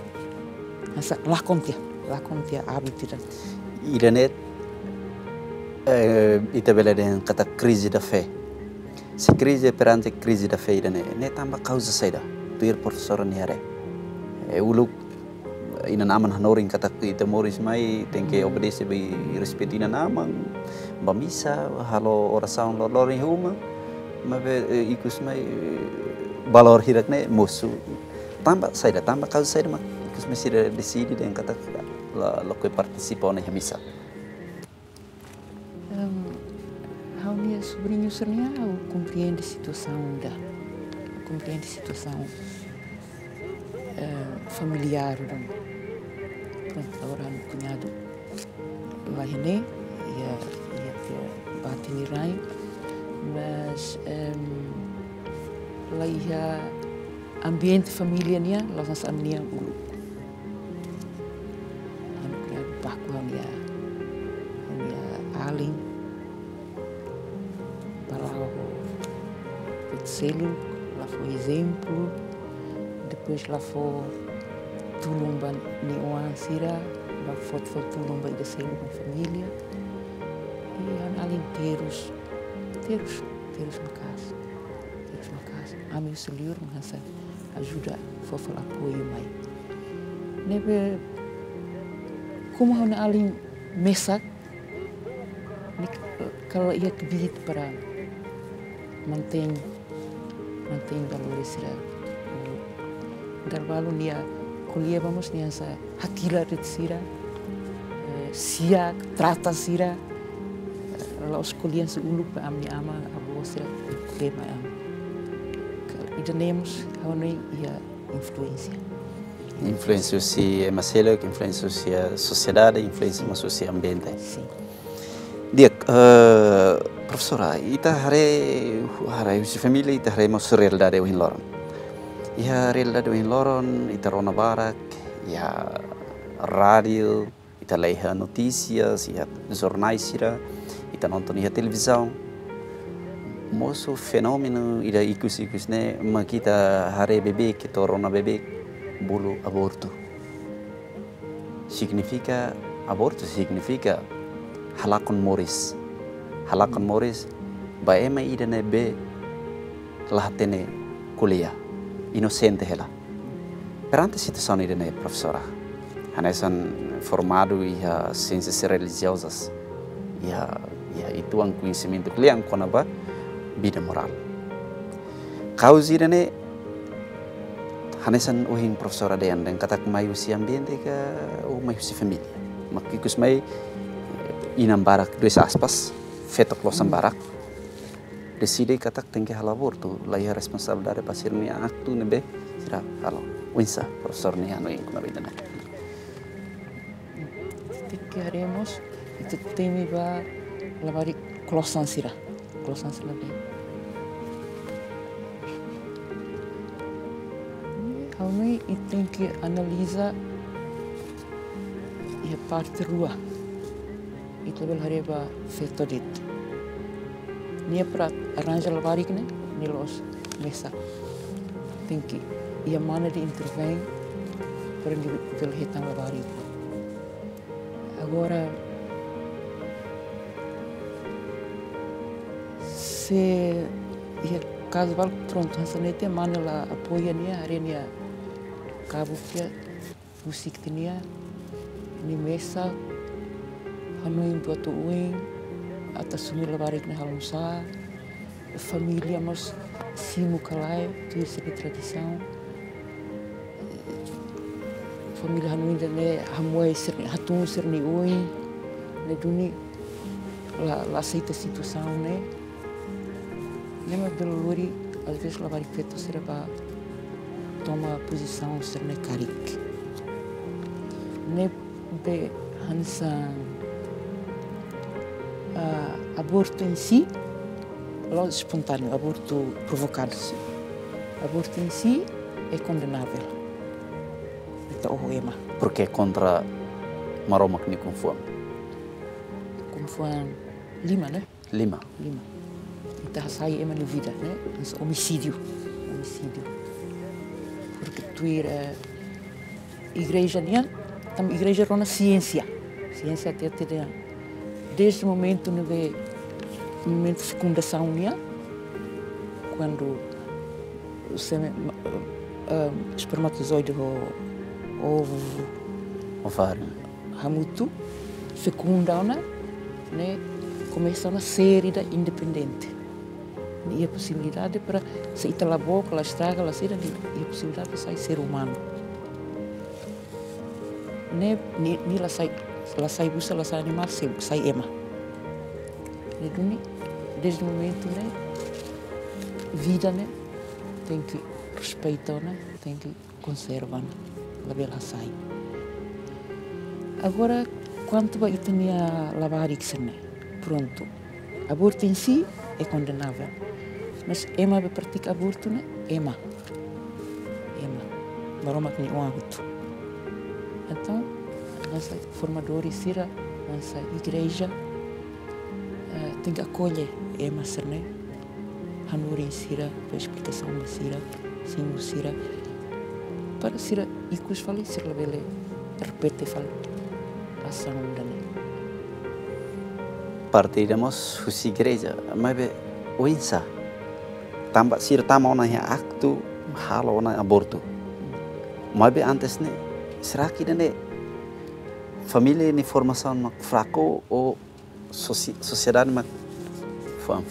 hanesan lakon tiha, lakon tiha hábitu ida. Ida-ne'e, eh, ita bele dehan katak crise da fé. Se krize, perante crise da fé ida-ne'e, ne'e tanba kauza saida? Tuir profesora nia haree. Eh, uluk, inan-aman hanorin katak ita moris mai tenke, hmm, obedese, bá respeitu inan-aman, bá misa, halo orasaun loroloron iha uma, maibé, eh, ikus mai, eh, valór hirak-ne'e mosu. Tanba saida, tanba kauza saida mak ikus mai sira deside dehan katak la, lakohi partisipa ona iha misa? Em, ha'u-nia sobriñu sira-nian, ha'u komprende situasaun ida. Komprende situasaun, eh, familiár ida. Prontu, agora ha'u-nia kuñadu la iha ne'e, iha, iha tiha bati nia rain, mas, em, la iha ambiente família nian, la'ós hanesan ami-nian uluk. Ami-nia baku, ami-nia, ami-nia alin, bá la'o ho feto seluk, la fó ezemplu, depois la fó tulun ba nia oan sira, la fó, fó tulun ba ida seluk, ba família. I ha'u-nia alin terus, terus, terus maka'as. Terus maka'as, ami husi liur mak hanesan ajuda, fó fali apoiu mai. Ne'ebé, komu ha'u-nia alin mesak, nia kala iha kbiit para mantein, mantein valores sira. Nu'udar balu nia ko'alia ba mós nia hanesan hakilar de'it sira, eh, siak, trata sira, eh, la'ós ko'alia hanesan uluk ba ami-nia aman, avó sira, problema ami. Ida-ne'e mós ha'u hanoin iha influénsia. Influénsia husi ema seluk, influénsia husi sosiedade, influénsia mós husi ambiente. Sin. Di'ak, eh, profesora, ita haree, haree husi família, ita haree mós realidade ohin loron. Iha realidade ohin loron, ita rona barak, iha rádiu, ita lee iha notísias, iha jornais sira, ita nonton iha televizaun. Mosu fenómenu ida ikus-ikus ne'e mak ita haree beibeik, ita rona beibeik, bolu abortu. Signifika, abortu signifika halakon moris. Halakon moris ba ema ida ne'ebé la hatene ko'alia, inosente hela. Perante situasaun ida-ne'e, profesora, hanesan formadu iha siénsias relijiozas, iha, iha uitoan koñesimentu kle'an kona-ba vida morál. Kauza ida-ne'e hanesan ohin profesora dehan, dehan katak mai husi ambiente ka ou mai husi família. Mak ikus mai inan barak, dois aspas, feto klosan barak deside katak tenke halo abortu, la iha responsabilidade ba sira-nia aktu ne'ebé sira halo. Oinsá profesora nia hanoin kona-ba ida-ne'e? Tenke haree mós, ita temi ba labarik klosan sira. Klosan sira ne'ebé. Ha'u hanoin ita tenke analiza iha parte rua. Ita labele haree ba feto de'it. Nia para arranja labarik ne'e, nia la'ós mesak. Tenke iha mana ida intervein para nia bele hetan labarik. Agora, se iha kazu balu, prontu, hanesan ne'e tiha, mana la apoia nia, haree nia kabuk tiha, husik tiha nia, nia mesak, hanoin buat oioin, atu asume labarik ne'e halo nusá, família mós simu ka lae, tuir sira-nia tradisaun. Família hanoin ida-ne'e hamoe sira-nia, hatún sira-nia oin, ne'e duni la, la aseita situasaun ne'e. Ne'e mak bele lori, às vezes, labarik feto sira ba toma pozisaun sira-ne'e karik. Ne'ebé hanesan, ah, abortu em si, la'ós espontáneu, abortu provokadu. Abortu em si é condenável. Ita oho ema. Porque kontra Maromak nia kungfuan. Kungfuan lima, ne'e? Lima. Lima. Ita hasai ema nia vida, ne'e? Hanesan omisídiu. Omisídiu. Porque tuir, eh, igreja nian, tanba igreja rona siénsia. Siénsia tiha tiha dehan, desde momentu ne'ebé, momentu fekundasaun nian, kuandu seme-, eh, eh, espermatozoide ho ovu, ováriu, hamutuk, fekunda ona, ne'e komesa ona ser ida independente. Ne'e iha posibilidade para, se ita la book, la estraga, la saida, ne'e iha posibilidade sai ser umanu. Ne'e, ne'e, ne'e la sai, la sai busa, la sai animál, sai, sai ema. Ne'e duni, desde momentu ne'e, vida ne'e tenke respeita ona, tenke konserva ona, labele hasai. Agora, kuantu ba ita-nia labarik sira-ne'e, prontu. Abortu em si é condenável. Mas ema be pratika abortu ne'e, ema. Ema. Maromak nia oan hotu. Entaun, hanesan formadores sira, hanesan igreja, eh, tenke akolle ema sira-ne'e, hanorin sira, fó esplikasaun ba sira, simu sira, para sira ikus fali, sira labele repete fali asaun ida-ne'e. Parte ida mós husi igreja, maibé oinsá? Tanba sira tama ona iha aktu halo ona abortu. Maibé antes ne'e, será que ida-ne'e família nia formasaun mak fraku ou sosi-, sosiedade mak fó,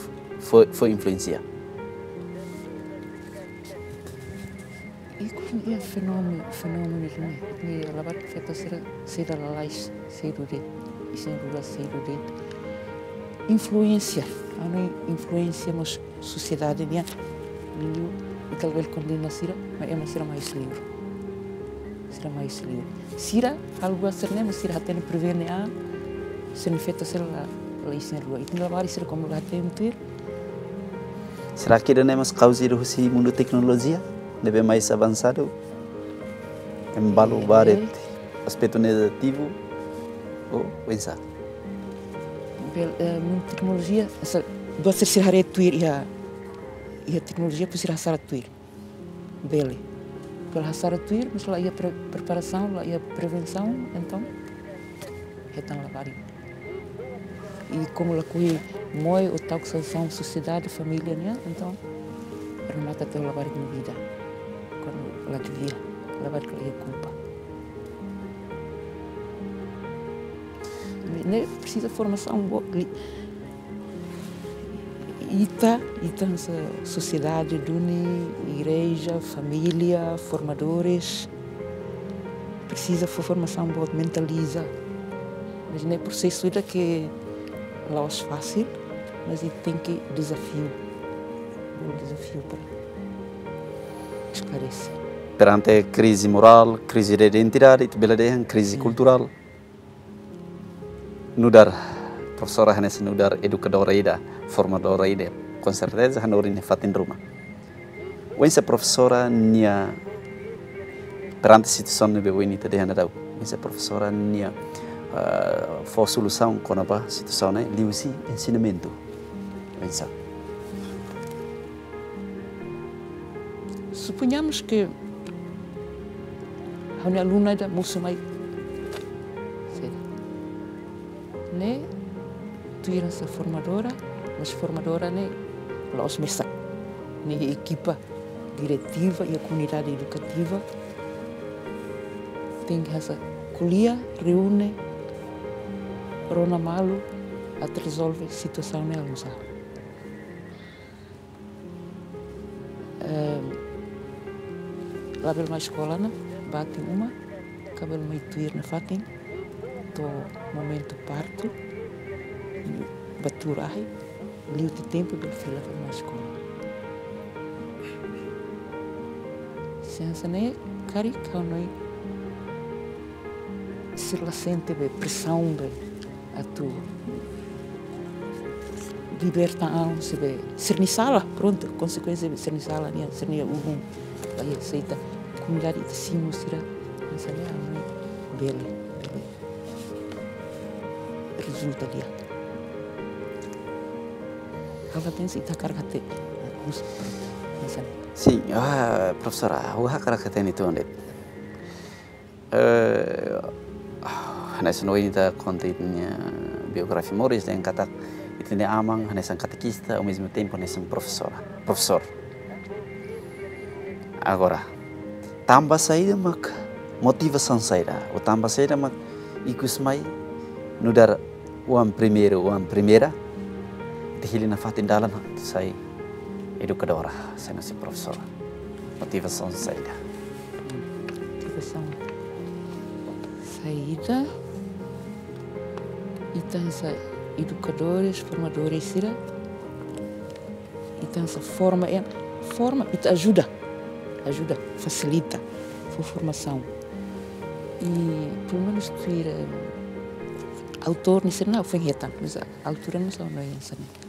fó, fó influénsia? Ikus iha fenómenu, fenómenu ida-ne'e, nia labarik feto sira, sira lalais, sedu de'it, isin-rua sedu de'it. Influénsia, anu influénsia mós sosiedade nian, liu, ita labele kondena sira, mas ema sira mai husi liur. Sira mai husi liur. Sira, halo buat sira-ne'e, mas sira hatene prevene, ah, sira-nia feto sira la, la isin-rua. Ita-nia labarik sira komu la hatene tuir. Será que ida-ne'e mós kauza ida husi mundu teknolojia? Ne'ebé mais avansadu? Ema balu, eh, ba de'it aspetu negativu, ou oinsá? Bele, eh, mundu teknolojia, hanesan, buat sira sira haree tuir iha, iha teknolojia, depois sira hasara tuir. Bele. Bele hasara tuir, mas la iha pre-, preparasaun, la iha prevensaun, entaun hetan labarik. I komu lakohi moe ou ta'uk sansaun sosiedade, família nian, entaun remata tiha labarik nia vida. Kuandu la devia, labarik la iha kulpa. Ne'e presiza formasaun boa, li-, Ita, ita hanesan sosiedade duni, igreja, família, formadores, presiza fó formasaun boot, mentaliza. Mas ne'e prosesu ida ke la'ós fasil, mas ita tenke dezafiu. Bolu dezafiu para esklarese. Perante krize morál, krize de identidade, ita bele dehan krize, sim, kulturál. Nu'udar profesora hanesan nu'udar edukadora ida, formadora ida, konserteza hanorin iha fatin ruma. Oinsá profesora nia, perante situasaun ne'ebé ohin ita dehan daudaun, oinsá profesora nia, ah, fó solusaun kona-ba situasaun ne'e liuhusi ensinamentu. Oinsá. Supoñamos ke ha'u-nia aluna ida mosu mai. Sira ne'e tuir hanesan formadora, mas formadora ne'e la'ós mesak. Ne'e ekipa diretiva i komunidade edukativa tenke hanesan ko'alia, reúne, rona malu, atu rezolve situasaun ne'e oinsá. Ehm, labele mai eskola ona, bá tiha uma, ka bele mai tuir nafatin, to'o momentu partu, bá tuur ahi, liu tiha tempu bele fila fali mai eskola. Hanesan ne'e, karik ha'u hanoin sira la sente be presaun be atu liberta an, se be sira-nia sala, prontu, konsekuénsia be sira-nia sala nian, sira-nia uhun. Ba iha seita, komunidade ita simu sira, hanesan ne'e ami bele, bele rezulta di'ak. Ha'u la hatene se ita hakarak hatene, ah, us, prontu, hanesan ne'e. Sim, ah, profesora, ha'u hakarak hatene uitoan de'it. Eh, hanesan ohin ita konta ita-nia biografia moris, dehan katak ita-nia aman hanesan katekista, ao mesmo tempo hanesan profesora, profesór. Agora, tanba saida mak, motivasaun saida, ou tanba saida mak ikus mai nu'udar oan primeiru, oan primeira, ita hili nafatin dalan atu sai edukadora, sai hanesan profesora. Motivasaun saida? Motivasaun saida? Ita hanesan edukadores, formadores sira, ita hanesan forma, eh, forma, ita ajuda, ajuda, fasilita, fó formasaun. I pelumenus tuir, eh, autór ne'e sira-nia foin hetan, mas a altura ne'e só no hanesan ne'e.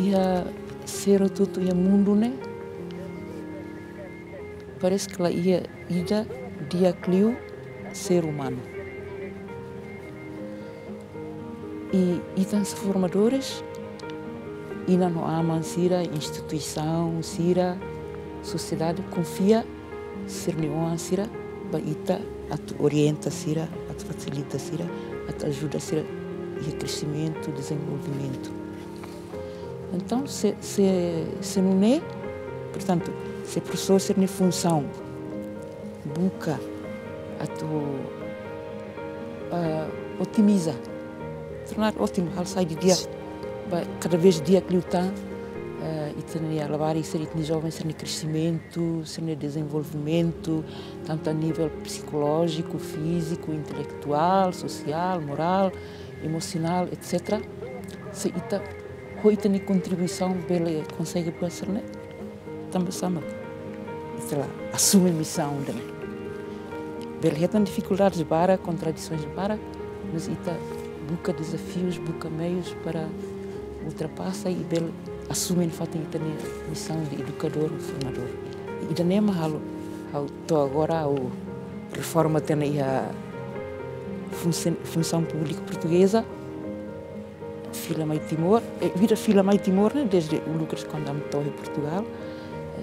Iha ser hotu-hotu iha mundu ne'e, parese ke la iha ida di'ak liu ser umanu. I ita hanesan formadores, inan ho aman sira, instituisaun sira, sosiedade konfia sira-nia oan sira ba ita atu orienta sira, atu fasilita sira, atu ajuda sira iha kresimentu, dezenvolvimentu. Entaun, se, se, se nune'e, portantu, se profesór sira-nia funsaun buka atu, ah, otimiza, tornar ótimu, halo sai didi'ak, ba, kada vez di'ak liután, eh, ita-nia labarik sira, ita-nia joven sira-nia kresimentu, sira-nia dezenvolvimentu, tantu a nivel psikolójiku, fíziku, intelektuál, sosiál, morál, emosionál, etcétera. Se ita ho ita-nia kontribuisaun bele konsege buat sira-ne'e, tanba sá mak ita la asume misaun ida-ne'e. Bele hetan difikuldades barak, kontradisoens barak, mas ita buka dezafius, buka meius para ultrapasa i bele asume nafatin ita-nia misaun de edukadór, formadór. I ida-ne'e mak halo ha'u to'o agora ha'u reforma tiha ona iha funsi-, Funsaun Públika Portugeza. Fila mai Timor, eh, vida fila mai Timor, ne'e, desde uluk kuandu ami to'o iha Portugal,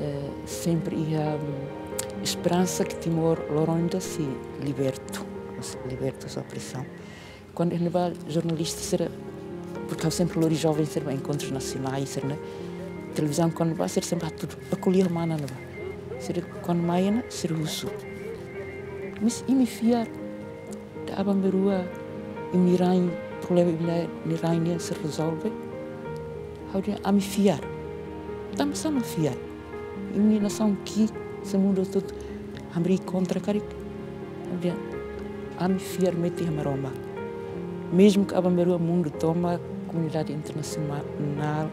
eh, sempre iha, mm, esperansa ke Timor loron ida sei libertu, sei libertu sua prizaun. Kuandu iha ne'ebá jornalista sira, porke ha'u sempre lori joven sira ba enkontrus nasionais sira, ne'e. Televizaun kuandu bá sira sempre hatudu, "Ko'alia ho mana ne'ebá?" Sira kuandu mai ne'e, sira husu. Mas imi fiar, dala aban-bainrua imi-nia rain, problema imi-nia rain nian sei rezolve. Ha'u dehan ami fiar. Tanba sá mak fiar? Imi nasaun ki'ik, se mundu hotu hamriik kontra karik. Ha'u dehan ami fiar metin iha Maromak. Mezmu ke aban-bainrua mundu tomak, komunidade internasionál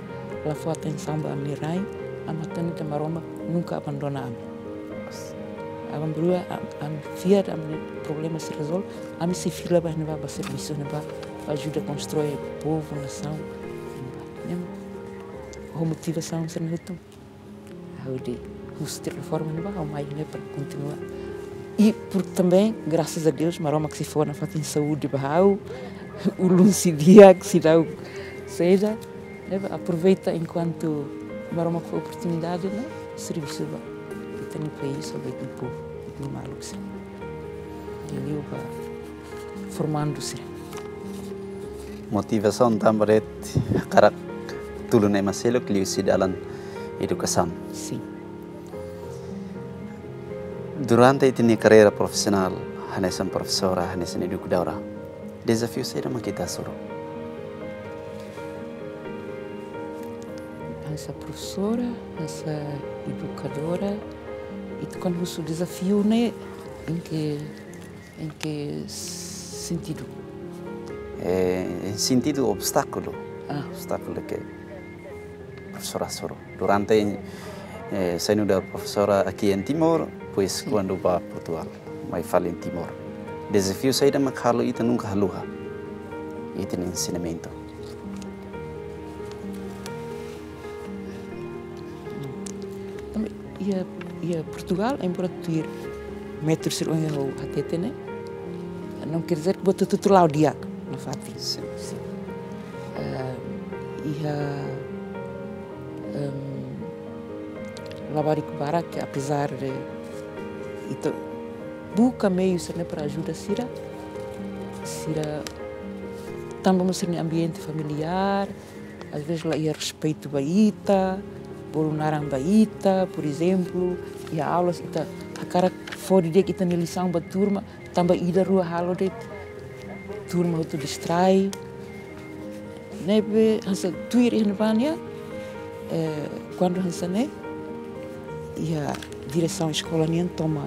la fó atensaun ba ami-nia rain, ami hatene katak Maromak nunka abandona ami. Aban-bainrua am-, ami fiar ami-nia problema sei rezolve, ami sei fila ba ne'ebá, ba servisu ne'ebá, ba ajuda konstrui povu, nasaun. Ne'e ho motivasaun sira-ne'e hotu, ha'u dehan husi reforma ne'ebá, ha'u mai ne'e para kontinua. I por também, graças a Deus, Maromak sei fó nafatin saúde ba ha'u, ulun sei di'ak, sei daudaun saida, ne'ebé aproveita enkuantu Maromak fó oportunidade, ne'e servisu ba ita-nia país, ba ita-nia povu, ita-nia maluk sira. Liuliu ba formandu sira. Motivasaun tanba de'it hakarak tulun ema seluk liuhusi dalan edukasaun. Sin. Durante ita-nia karreira profisionál, hanesan profesora, hanesan edukadora, dezafiu saida mak ita hasoru? Hanesan profesora, hanesan edukadora, ita kuandu husu dezafiu ne'e, em que, em que sentido? Eh, em sentido obstáculo. Ah. Obstáculo ke profesora hasoru. Durante, eh, sai nu'udar profesora aqui em Timor, pois, sin, kuandu ba Portugal, mai fali em Timor. Dezafiu saida mak halo ita nunka haluha ita-nia ensinamentu? Tanba iha, iha Portugal, embora tuir métodu sira ohin ha'u hatete ne'e, não quer dizer que buat hotu-hotu la'o di'ak nafatin. Sin. Sin. Eh, iha, em, labarik barak ke apesar de ita buka meiu sira-ne'e para ajuda sira, sira tanba mós sira-nia ambiente familiár, às vezes la iha respeitu ba ita, bolu naran ba ita, por exemplo, iha aulas ita hakarak fó didi'ak ita-nia lisaun ba turma, tanba ida rua halo de'it turma hotu distrai. Ne'ebé hanesan tuir iha ne'ebá nian, eh, kuandu hanesan ne'e, iha diresaun eskola nian toma,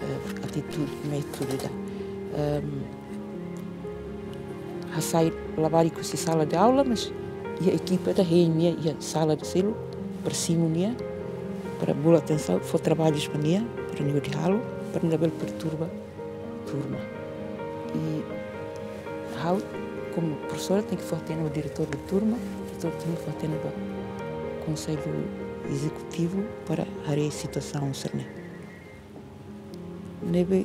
eh, atitude, métodu ida. Em, hasai labarik husi sala de aula, mas iha ekipa ida hein nia iha sala ida seluk, para simu nia, para bolu atensaun, fó trabalhus ba nia, para nia hodi halo, para nia labele perturba turma. I ha'u, como profesora, tenke fó hatene ba diretór de turma, diretór tenke fó hatene ba konsellu ezekutivu para haree situasaun sira-ne'e. Ne'ebé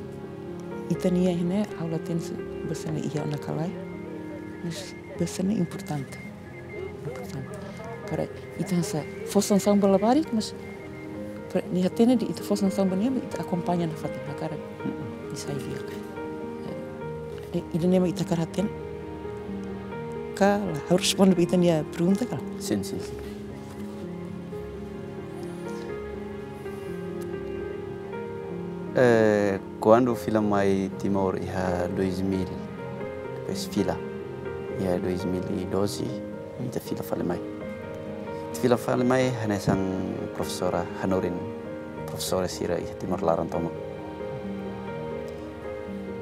ita-nia iha ne'e, ha'u la hatene se basa ne'e iha ona ka lae, mas basa ne'e importante. Importante. Para ita hanesan fó sansaun ba labarik, mas para nia hatene de'it ita fó sansaun ba nia, ita akompaña nafatin, hakarak nia sai di'ak. Eh, ida-ne'e mak ita hakarak hatene? Ka lae, ha'u responde ba ita-nia pergunta ka lae? Sin, sin, sin. Eh, kuandu fila mai Timor iha dois mil, depois fila iha dois mil e doze, ita fila fali mai. Ita fila fali mai hanesan profesora hanorin profesora sira iha Timor laran tomak.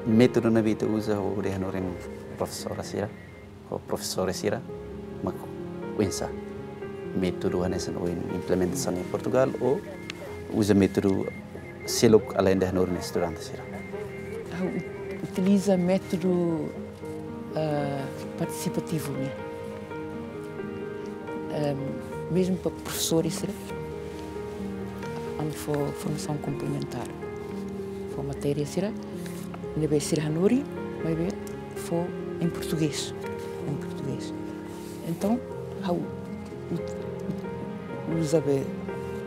Métodu ne'ebé ita uza hodi hanorin profesora sira, ou profesora sira, mak oinsá? Métodu hanesan ohin implementasaun iha Portugal, ou uza métodu seluk alende hanorin estudante sira? Ha'u ut-, utiliza métodu, ah, partisipativu nian. Em, mezmu para profesores sira, ami fó formasaun komplementár, fó matéria sira ne'ebé sira hanorin, maibé fó em português, em português. Entaun, ha'u ut-, ut-, uza be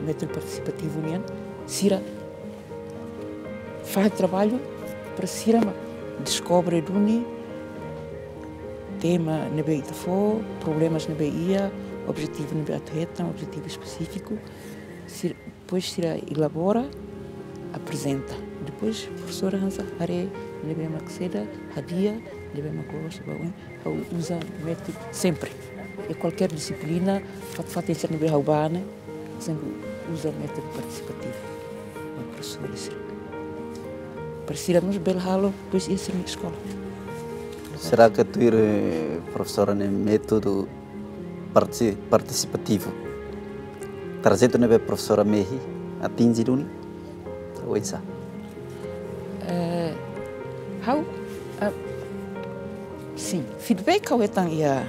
métodu partisipativu nian, sira fahe traballu para sira mak deskobre duni tema ne'ebé ita fó, problemas ne'ebé iha, objetivu ne'ebé atu hetan, objetivu espesífiku. Sira, depois sira elabora, aprezenta. Depois profesora hanesan haree ne'ebé mak saida, hadi'a, ne'ebé mak gosta, ba oin, ha'u uza métodu sempre. E kualkér dixiplina, fatin-fatin sira ne'ebé ha'u bá ne'e, sempre uza métodu partisipativu. Ba profesór sira. Para sira mós bele halo, depois iha sira-nia eskola. Será que tuir, eh, profesora ne'e métodu parti-, partisipativu? Trajetu ne'ebé profesora mehi atinje duni? Oinsá? Eh, ha'u, ah, sin, feedback ha'u hetan iha,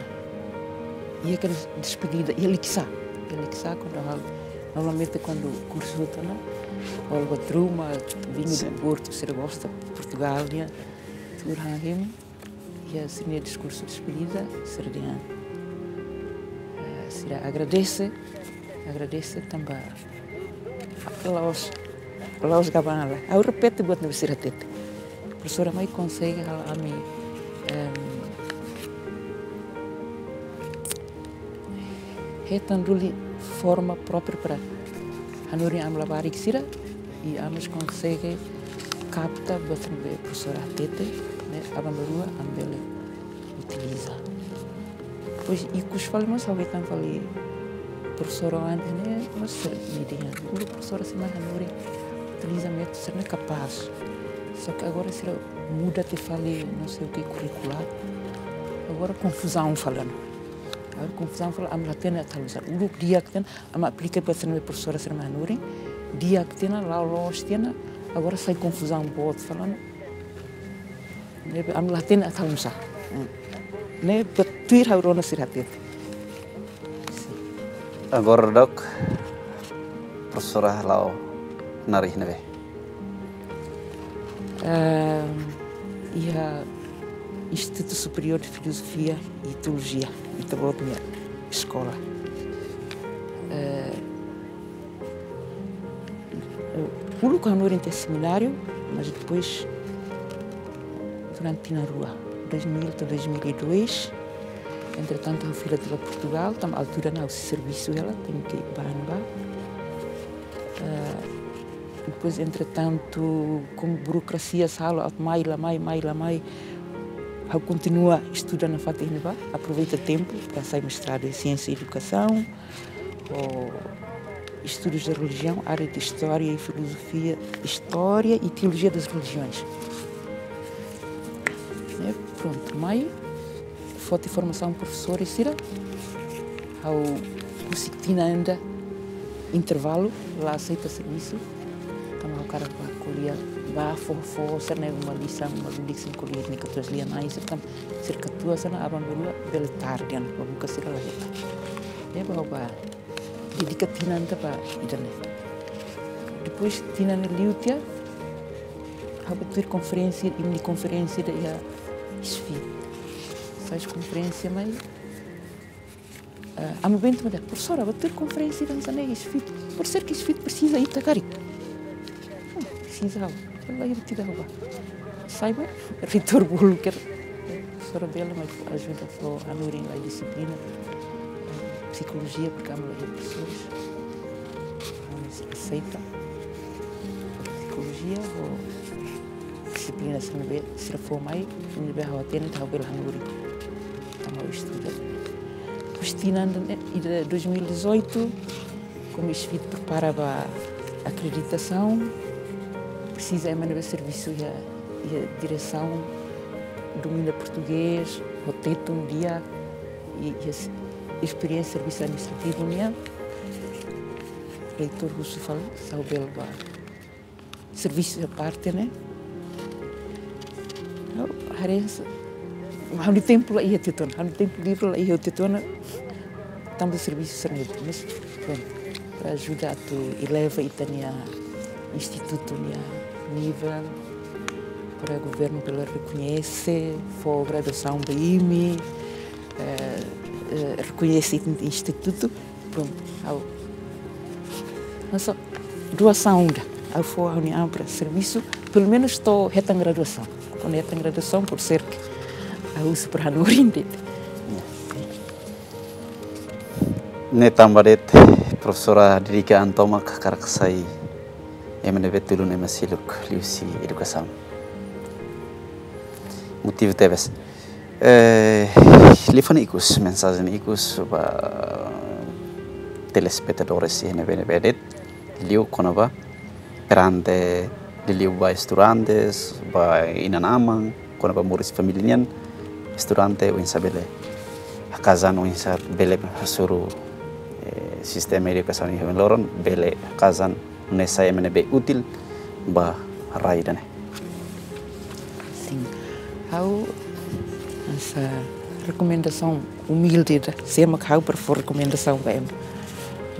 iha kedas despedida, iha likisá. Iha likisá kuandu ha'u, normalmente kuandu kursu hotu ona, ha'u bá ruma, vinha de Porto, sira gosta, Portugal, ne'e, tuur han hemu. Iha sira-nia diskursu despedida, sira dehan, eh, sira agradese, agradese tanba la'ós, la'ós gaba-an hela. Ha'u repete buat ne'ebé sira hatete. Profesora mai konsege halo ami, em, hetan duni forma própria para hanorin ami labarik sira, i ami mós konsege kapta buat ne'ebé profesora hatete, ne'e aban-bainrua ami bele utiliza. Depois, ikus fali mós, ha'u hetan fali profesora antes ne'e, mós sira dehan, uluk profesora sira mai hanorin, utiliza métodu sira-ne'e kapás. Só que agora sira muda tiha fali, não sei o que, kurrikulár. Agora konfuzaun fali ona. Agora konfuzaun fali, ami la hatene atu halo oinsá. Uluk di'ak tiha ona, ami aplika buat sira ne'ebé profesora sira mai hanorin, di'ak tiha ona, la'o loos tiha ona, agora sai konfuzaun boot fali ona. Ne'ebé ami la hatene atu halo oinsá. Hmm. Ne'e buat tuir ha'u rona sira hatete. Agora daudauk, profesora la'o naran iha ne'ebé? Ehm, iha Instituto Superior de Filosofia e Teologia, ita-boot nia eskola. Eh, uluk ha'u hanorin iha semináriu, mas depois, durante tinan rua, dois mil to'o dois mil e dois, entretantu, ha'u fila tiha ba Portugal, tanba altura ne'e ha'u sei servisu hela, tenke bá ne'ebá. Eh, depois, entretantu, komu burokrasia sala, atu mai la mai, mai la mai, ha'u kontinua estuda nafatin iha ne'ebá, aproveita tempu para sai mestradu em Ciência e Educação, ou Estudos da Religião, área de História e Filosofia, História e Teologia das Religiões. Ne'e, prontu, mai foti formasaun profesór sira, ha'u husik tinan ida intervalu, la aseita servisu, tanba ha'u hakarak bá ko'alia, bá fó, fó sira-ne'e uma lisaun, uma lisaun ko'alia ne'e katuas lia nai, sira tanba sira katuas sira-ne'e aban-bainrua bele tarde ona, bá buka sira la hetan. Ne'ebé ha'u bá dedika tinan ida ba ida-ne'e. Depois tinan ne'e liu tiha, ha'u bá tuir konferénsia, imi-nia konferénsia ida iha SFIT. Sai konferénsia mai, eh, ami bá dehan, "Profesora, bá tuir konferénsia ida hanesan ne'e iha SFIT. Pode ser que SFIT presiza ita karik." Hmm, presiza ha'u. Ela irtida ha'u bá. Sai mai, reitór bolu kaer, eh, profesora bele mai ajuda fó hanorin lai dixiplina, eh, psikolojia, porque ami la iha profesores. Ami aseita psikolojia, ou dixiplina sira ne'ebé sira fó mai, ne'ebé ha'u hatene, ha'u bele hanorin. Tanba ha'u estuda. Depois tinan ne'e, iha dois mil e dezoito, komu SFIT prepara ba akreditasaun, presiza ema ne'ebé servisu iha, iha diresaun, domina portugés, ho Tetun di'ak, i, i es-, esperiénsia servisu administrativu nian, reitór husu fali se ha'u bele bá servisu iha parte ne'e. Ha'u haree se, ha'u-nia tempu la iha tiha ona, ha'u-nia tempu livre la iha tiha ona, tanba servisu sira-ne'e, mas, prontu, para ajuda atu eleva ita-nia institutu nia nivel, para governu bele rekoñese, fó graduasaun ba imi, eh, eh, rekoñese ita-nia institutu, prontu, ha'u. Mas só doasaun ida, ha'u fó ha'u-nia an para servisu, pelumenus to'o hetan graduasaun. Kuandu hetan graduasaun, pode ser que ha'u uza para hanorin de'it. Ne'e tanba de'it, profesora dedika an tomak hakarak sai ema ne'ebé tulun ema seluk liuhusi edukasaun. Motivu tebes. Eh, liafuan ikus, mensajen ikus ba telespetadores iha ne'ebé-ne'ebé de'it, liu kona-ba perante, liuliu ba estudantes, ba inan-aman, kona-ba moris família nian, estudante oinsá bele hakaas an, oinsá bele hasoru, eh, sistema edukasaun iha oin loron, bele hakaas an nune'e sai ema ne'ebé útil ba rai ida-ne'e. Sin, ha'u hanesan rekomendasaun umilde ida, sé mak ha'u para fó rekomendasaun ba ema.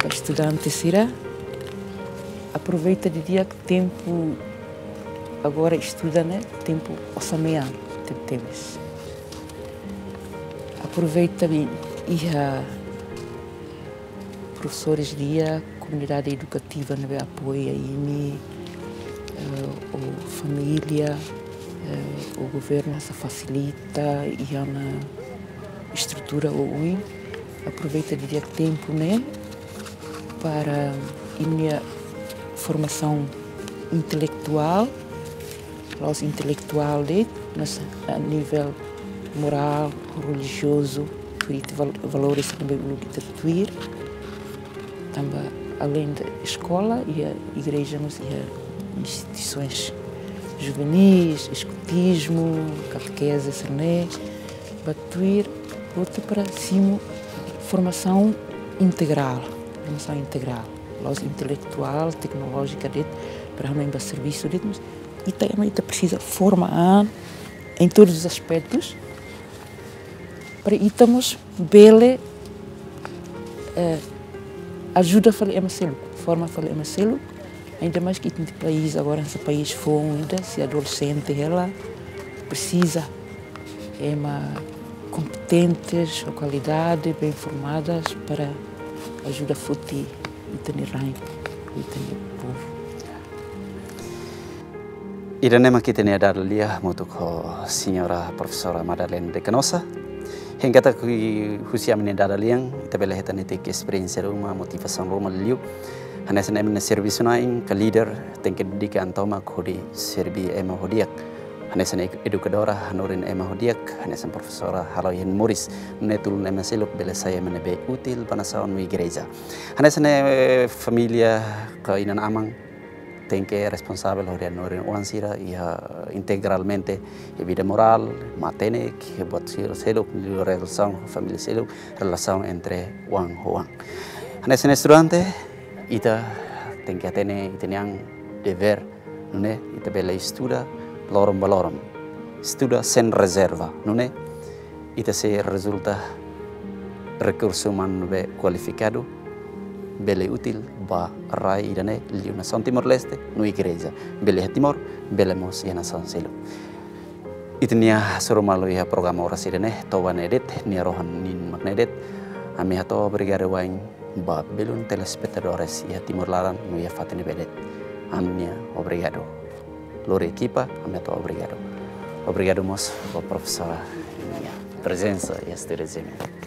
Ba estudante sira, aproveita didi'ak tempu agora estuda ne'e, tempu osan-mean, tempu tebes. Aproveita bi iha profesores di'ak, komunidade edukativa ne'ebé apoia imi, eh, ou família, eh, ou governu hanesan fasilita iha ona estrutura oioin. Aproveita didi'ak tempu ne'e para imi-nia formasaun intelektuál, la'ós intelektuál de'it, mas a nivel morál, relijiozu, tuir ita val-, valores ne'ebé uluk ita tuir. Tanba além da eskola, iha igreja mós iha instituisoens juvenis, eskutizmu, katekeze, sira-ne'e, ba tuir, luta para simu formasaun integrál, formasaun integrál. La'ós intelektuál, teknolójika de'it, para hanoin ba servisu de'it, mas ita ema ita presiza forma an em todos os aspectos, para ita mós bele, eh, ajuda fali ema seluk, forma fali ema seluk, ainda mais que ita-nia país agora hanesan país foun ida, sei adolexente hela, presiza ema kompetentes, ho kualidade, bem formadas para ajuda foti ita-nia rain, ita-nia povu. Ida-ne'e mak ita-nia dada lia hamutuk ho señora profesora Madalena de Canossa. Hein katak husi ami-nia dada lian, ita bele hetan netik esperiénsia ruma, motivasaun ruma liu. Hanesan ema nia servisu na'in ka líder, tenke dedika an tomak hodi serví ema ho di'ak. Hanesan ed-, edukadora hanorin ema ho di'ak, hanesan profesora halo iha moris, nune'e tulun ema seluk bele sai ema ne'ebé útil ba nasaun no igreja. Hanesan, eh, família ka inan-aman tenke responsavel hodi hanorin oan sira iha integralmente iha vida morál, matenek, iha buat sira seluk, liuliu relasaun família seluk, relasaun entre oan ho oan. Hanesan estudante, ita tenke hatene ita-nia devér, nune'e ita bele estuda loron ba loron. Estuda sein rezerva, nune'e ita sei rezulta rekursu umanu ne'ebé kualifikadu, bele útil ba rai ida-ne'e, liu nasaun Timor-Leste no igreja, bele iha Timor, bele mós iha nasaun seluk. Ita-nia hasoru malu iha programa Oras ida-ne'e, to'o ba ne'e de'it, nia rohan ninin mak ne'e de'it. Ami hato'o obrigadu wa'in ba belun telespetadores iha Timor laran no iha fatin ne'ebé de'it. Ami-nia obrigadu. Lori ekipa, ami hato'o obrigadu. Obrigadu mós ba profesora nia prezensa iha Estúdiu G M.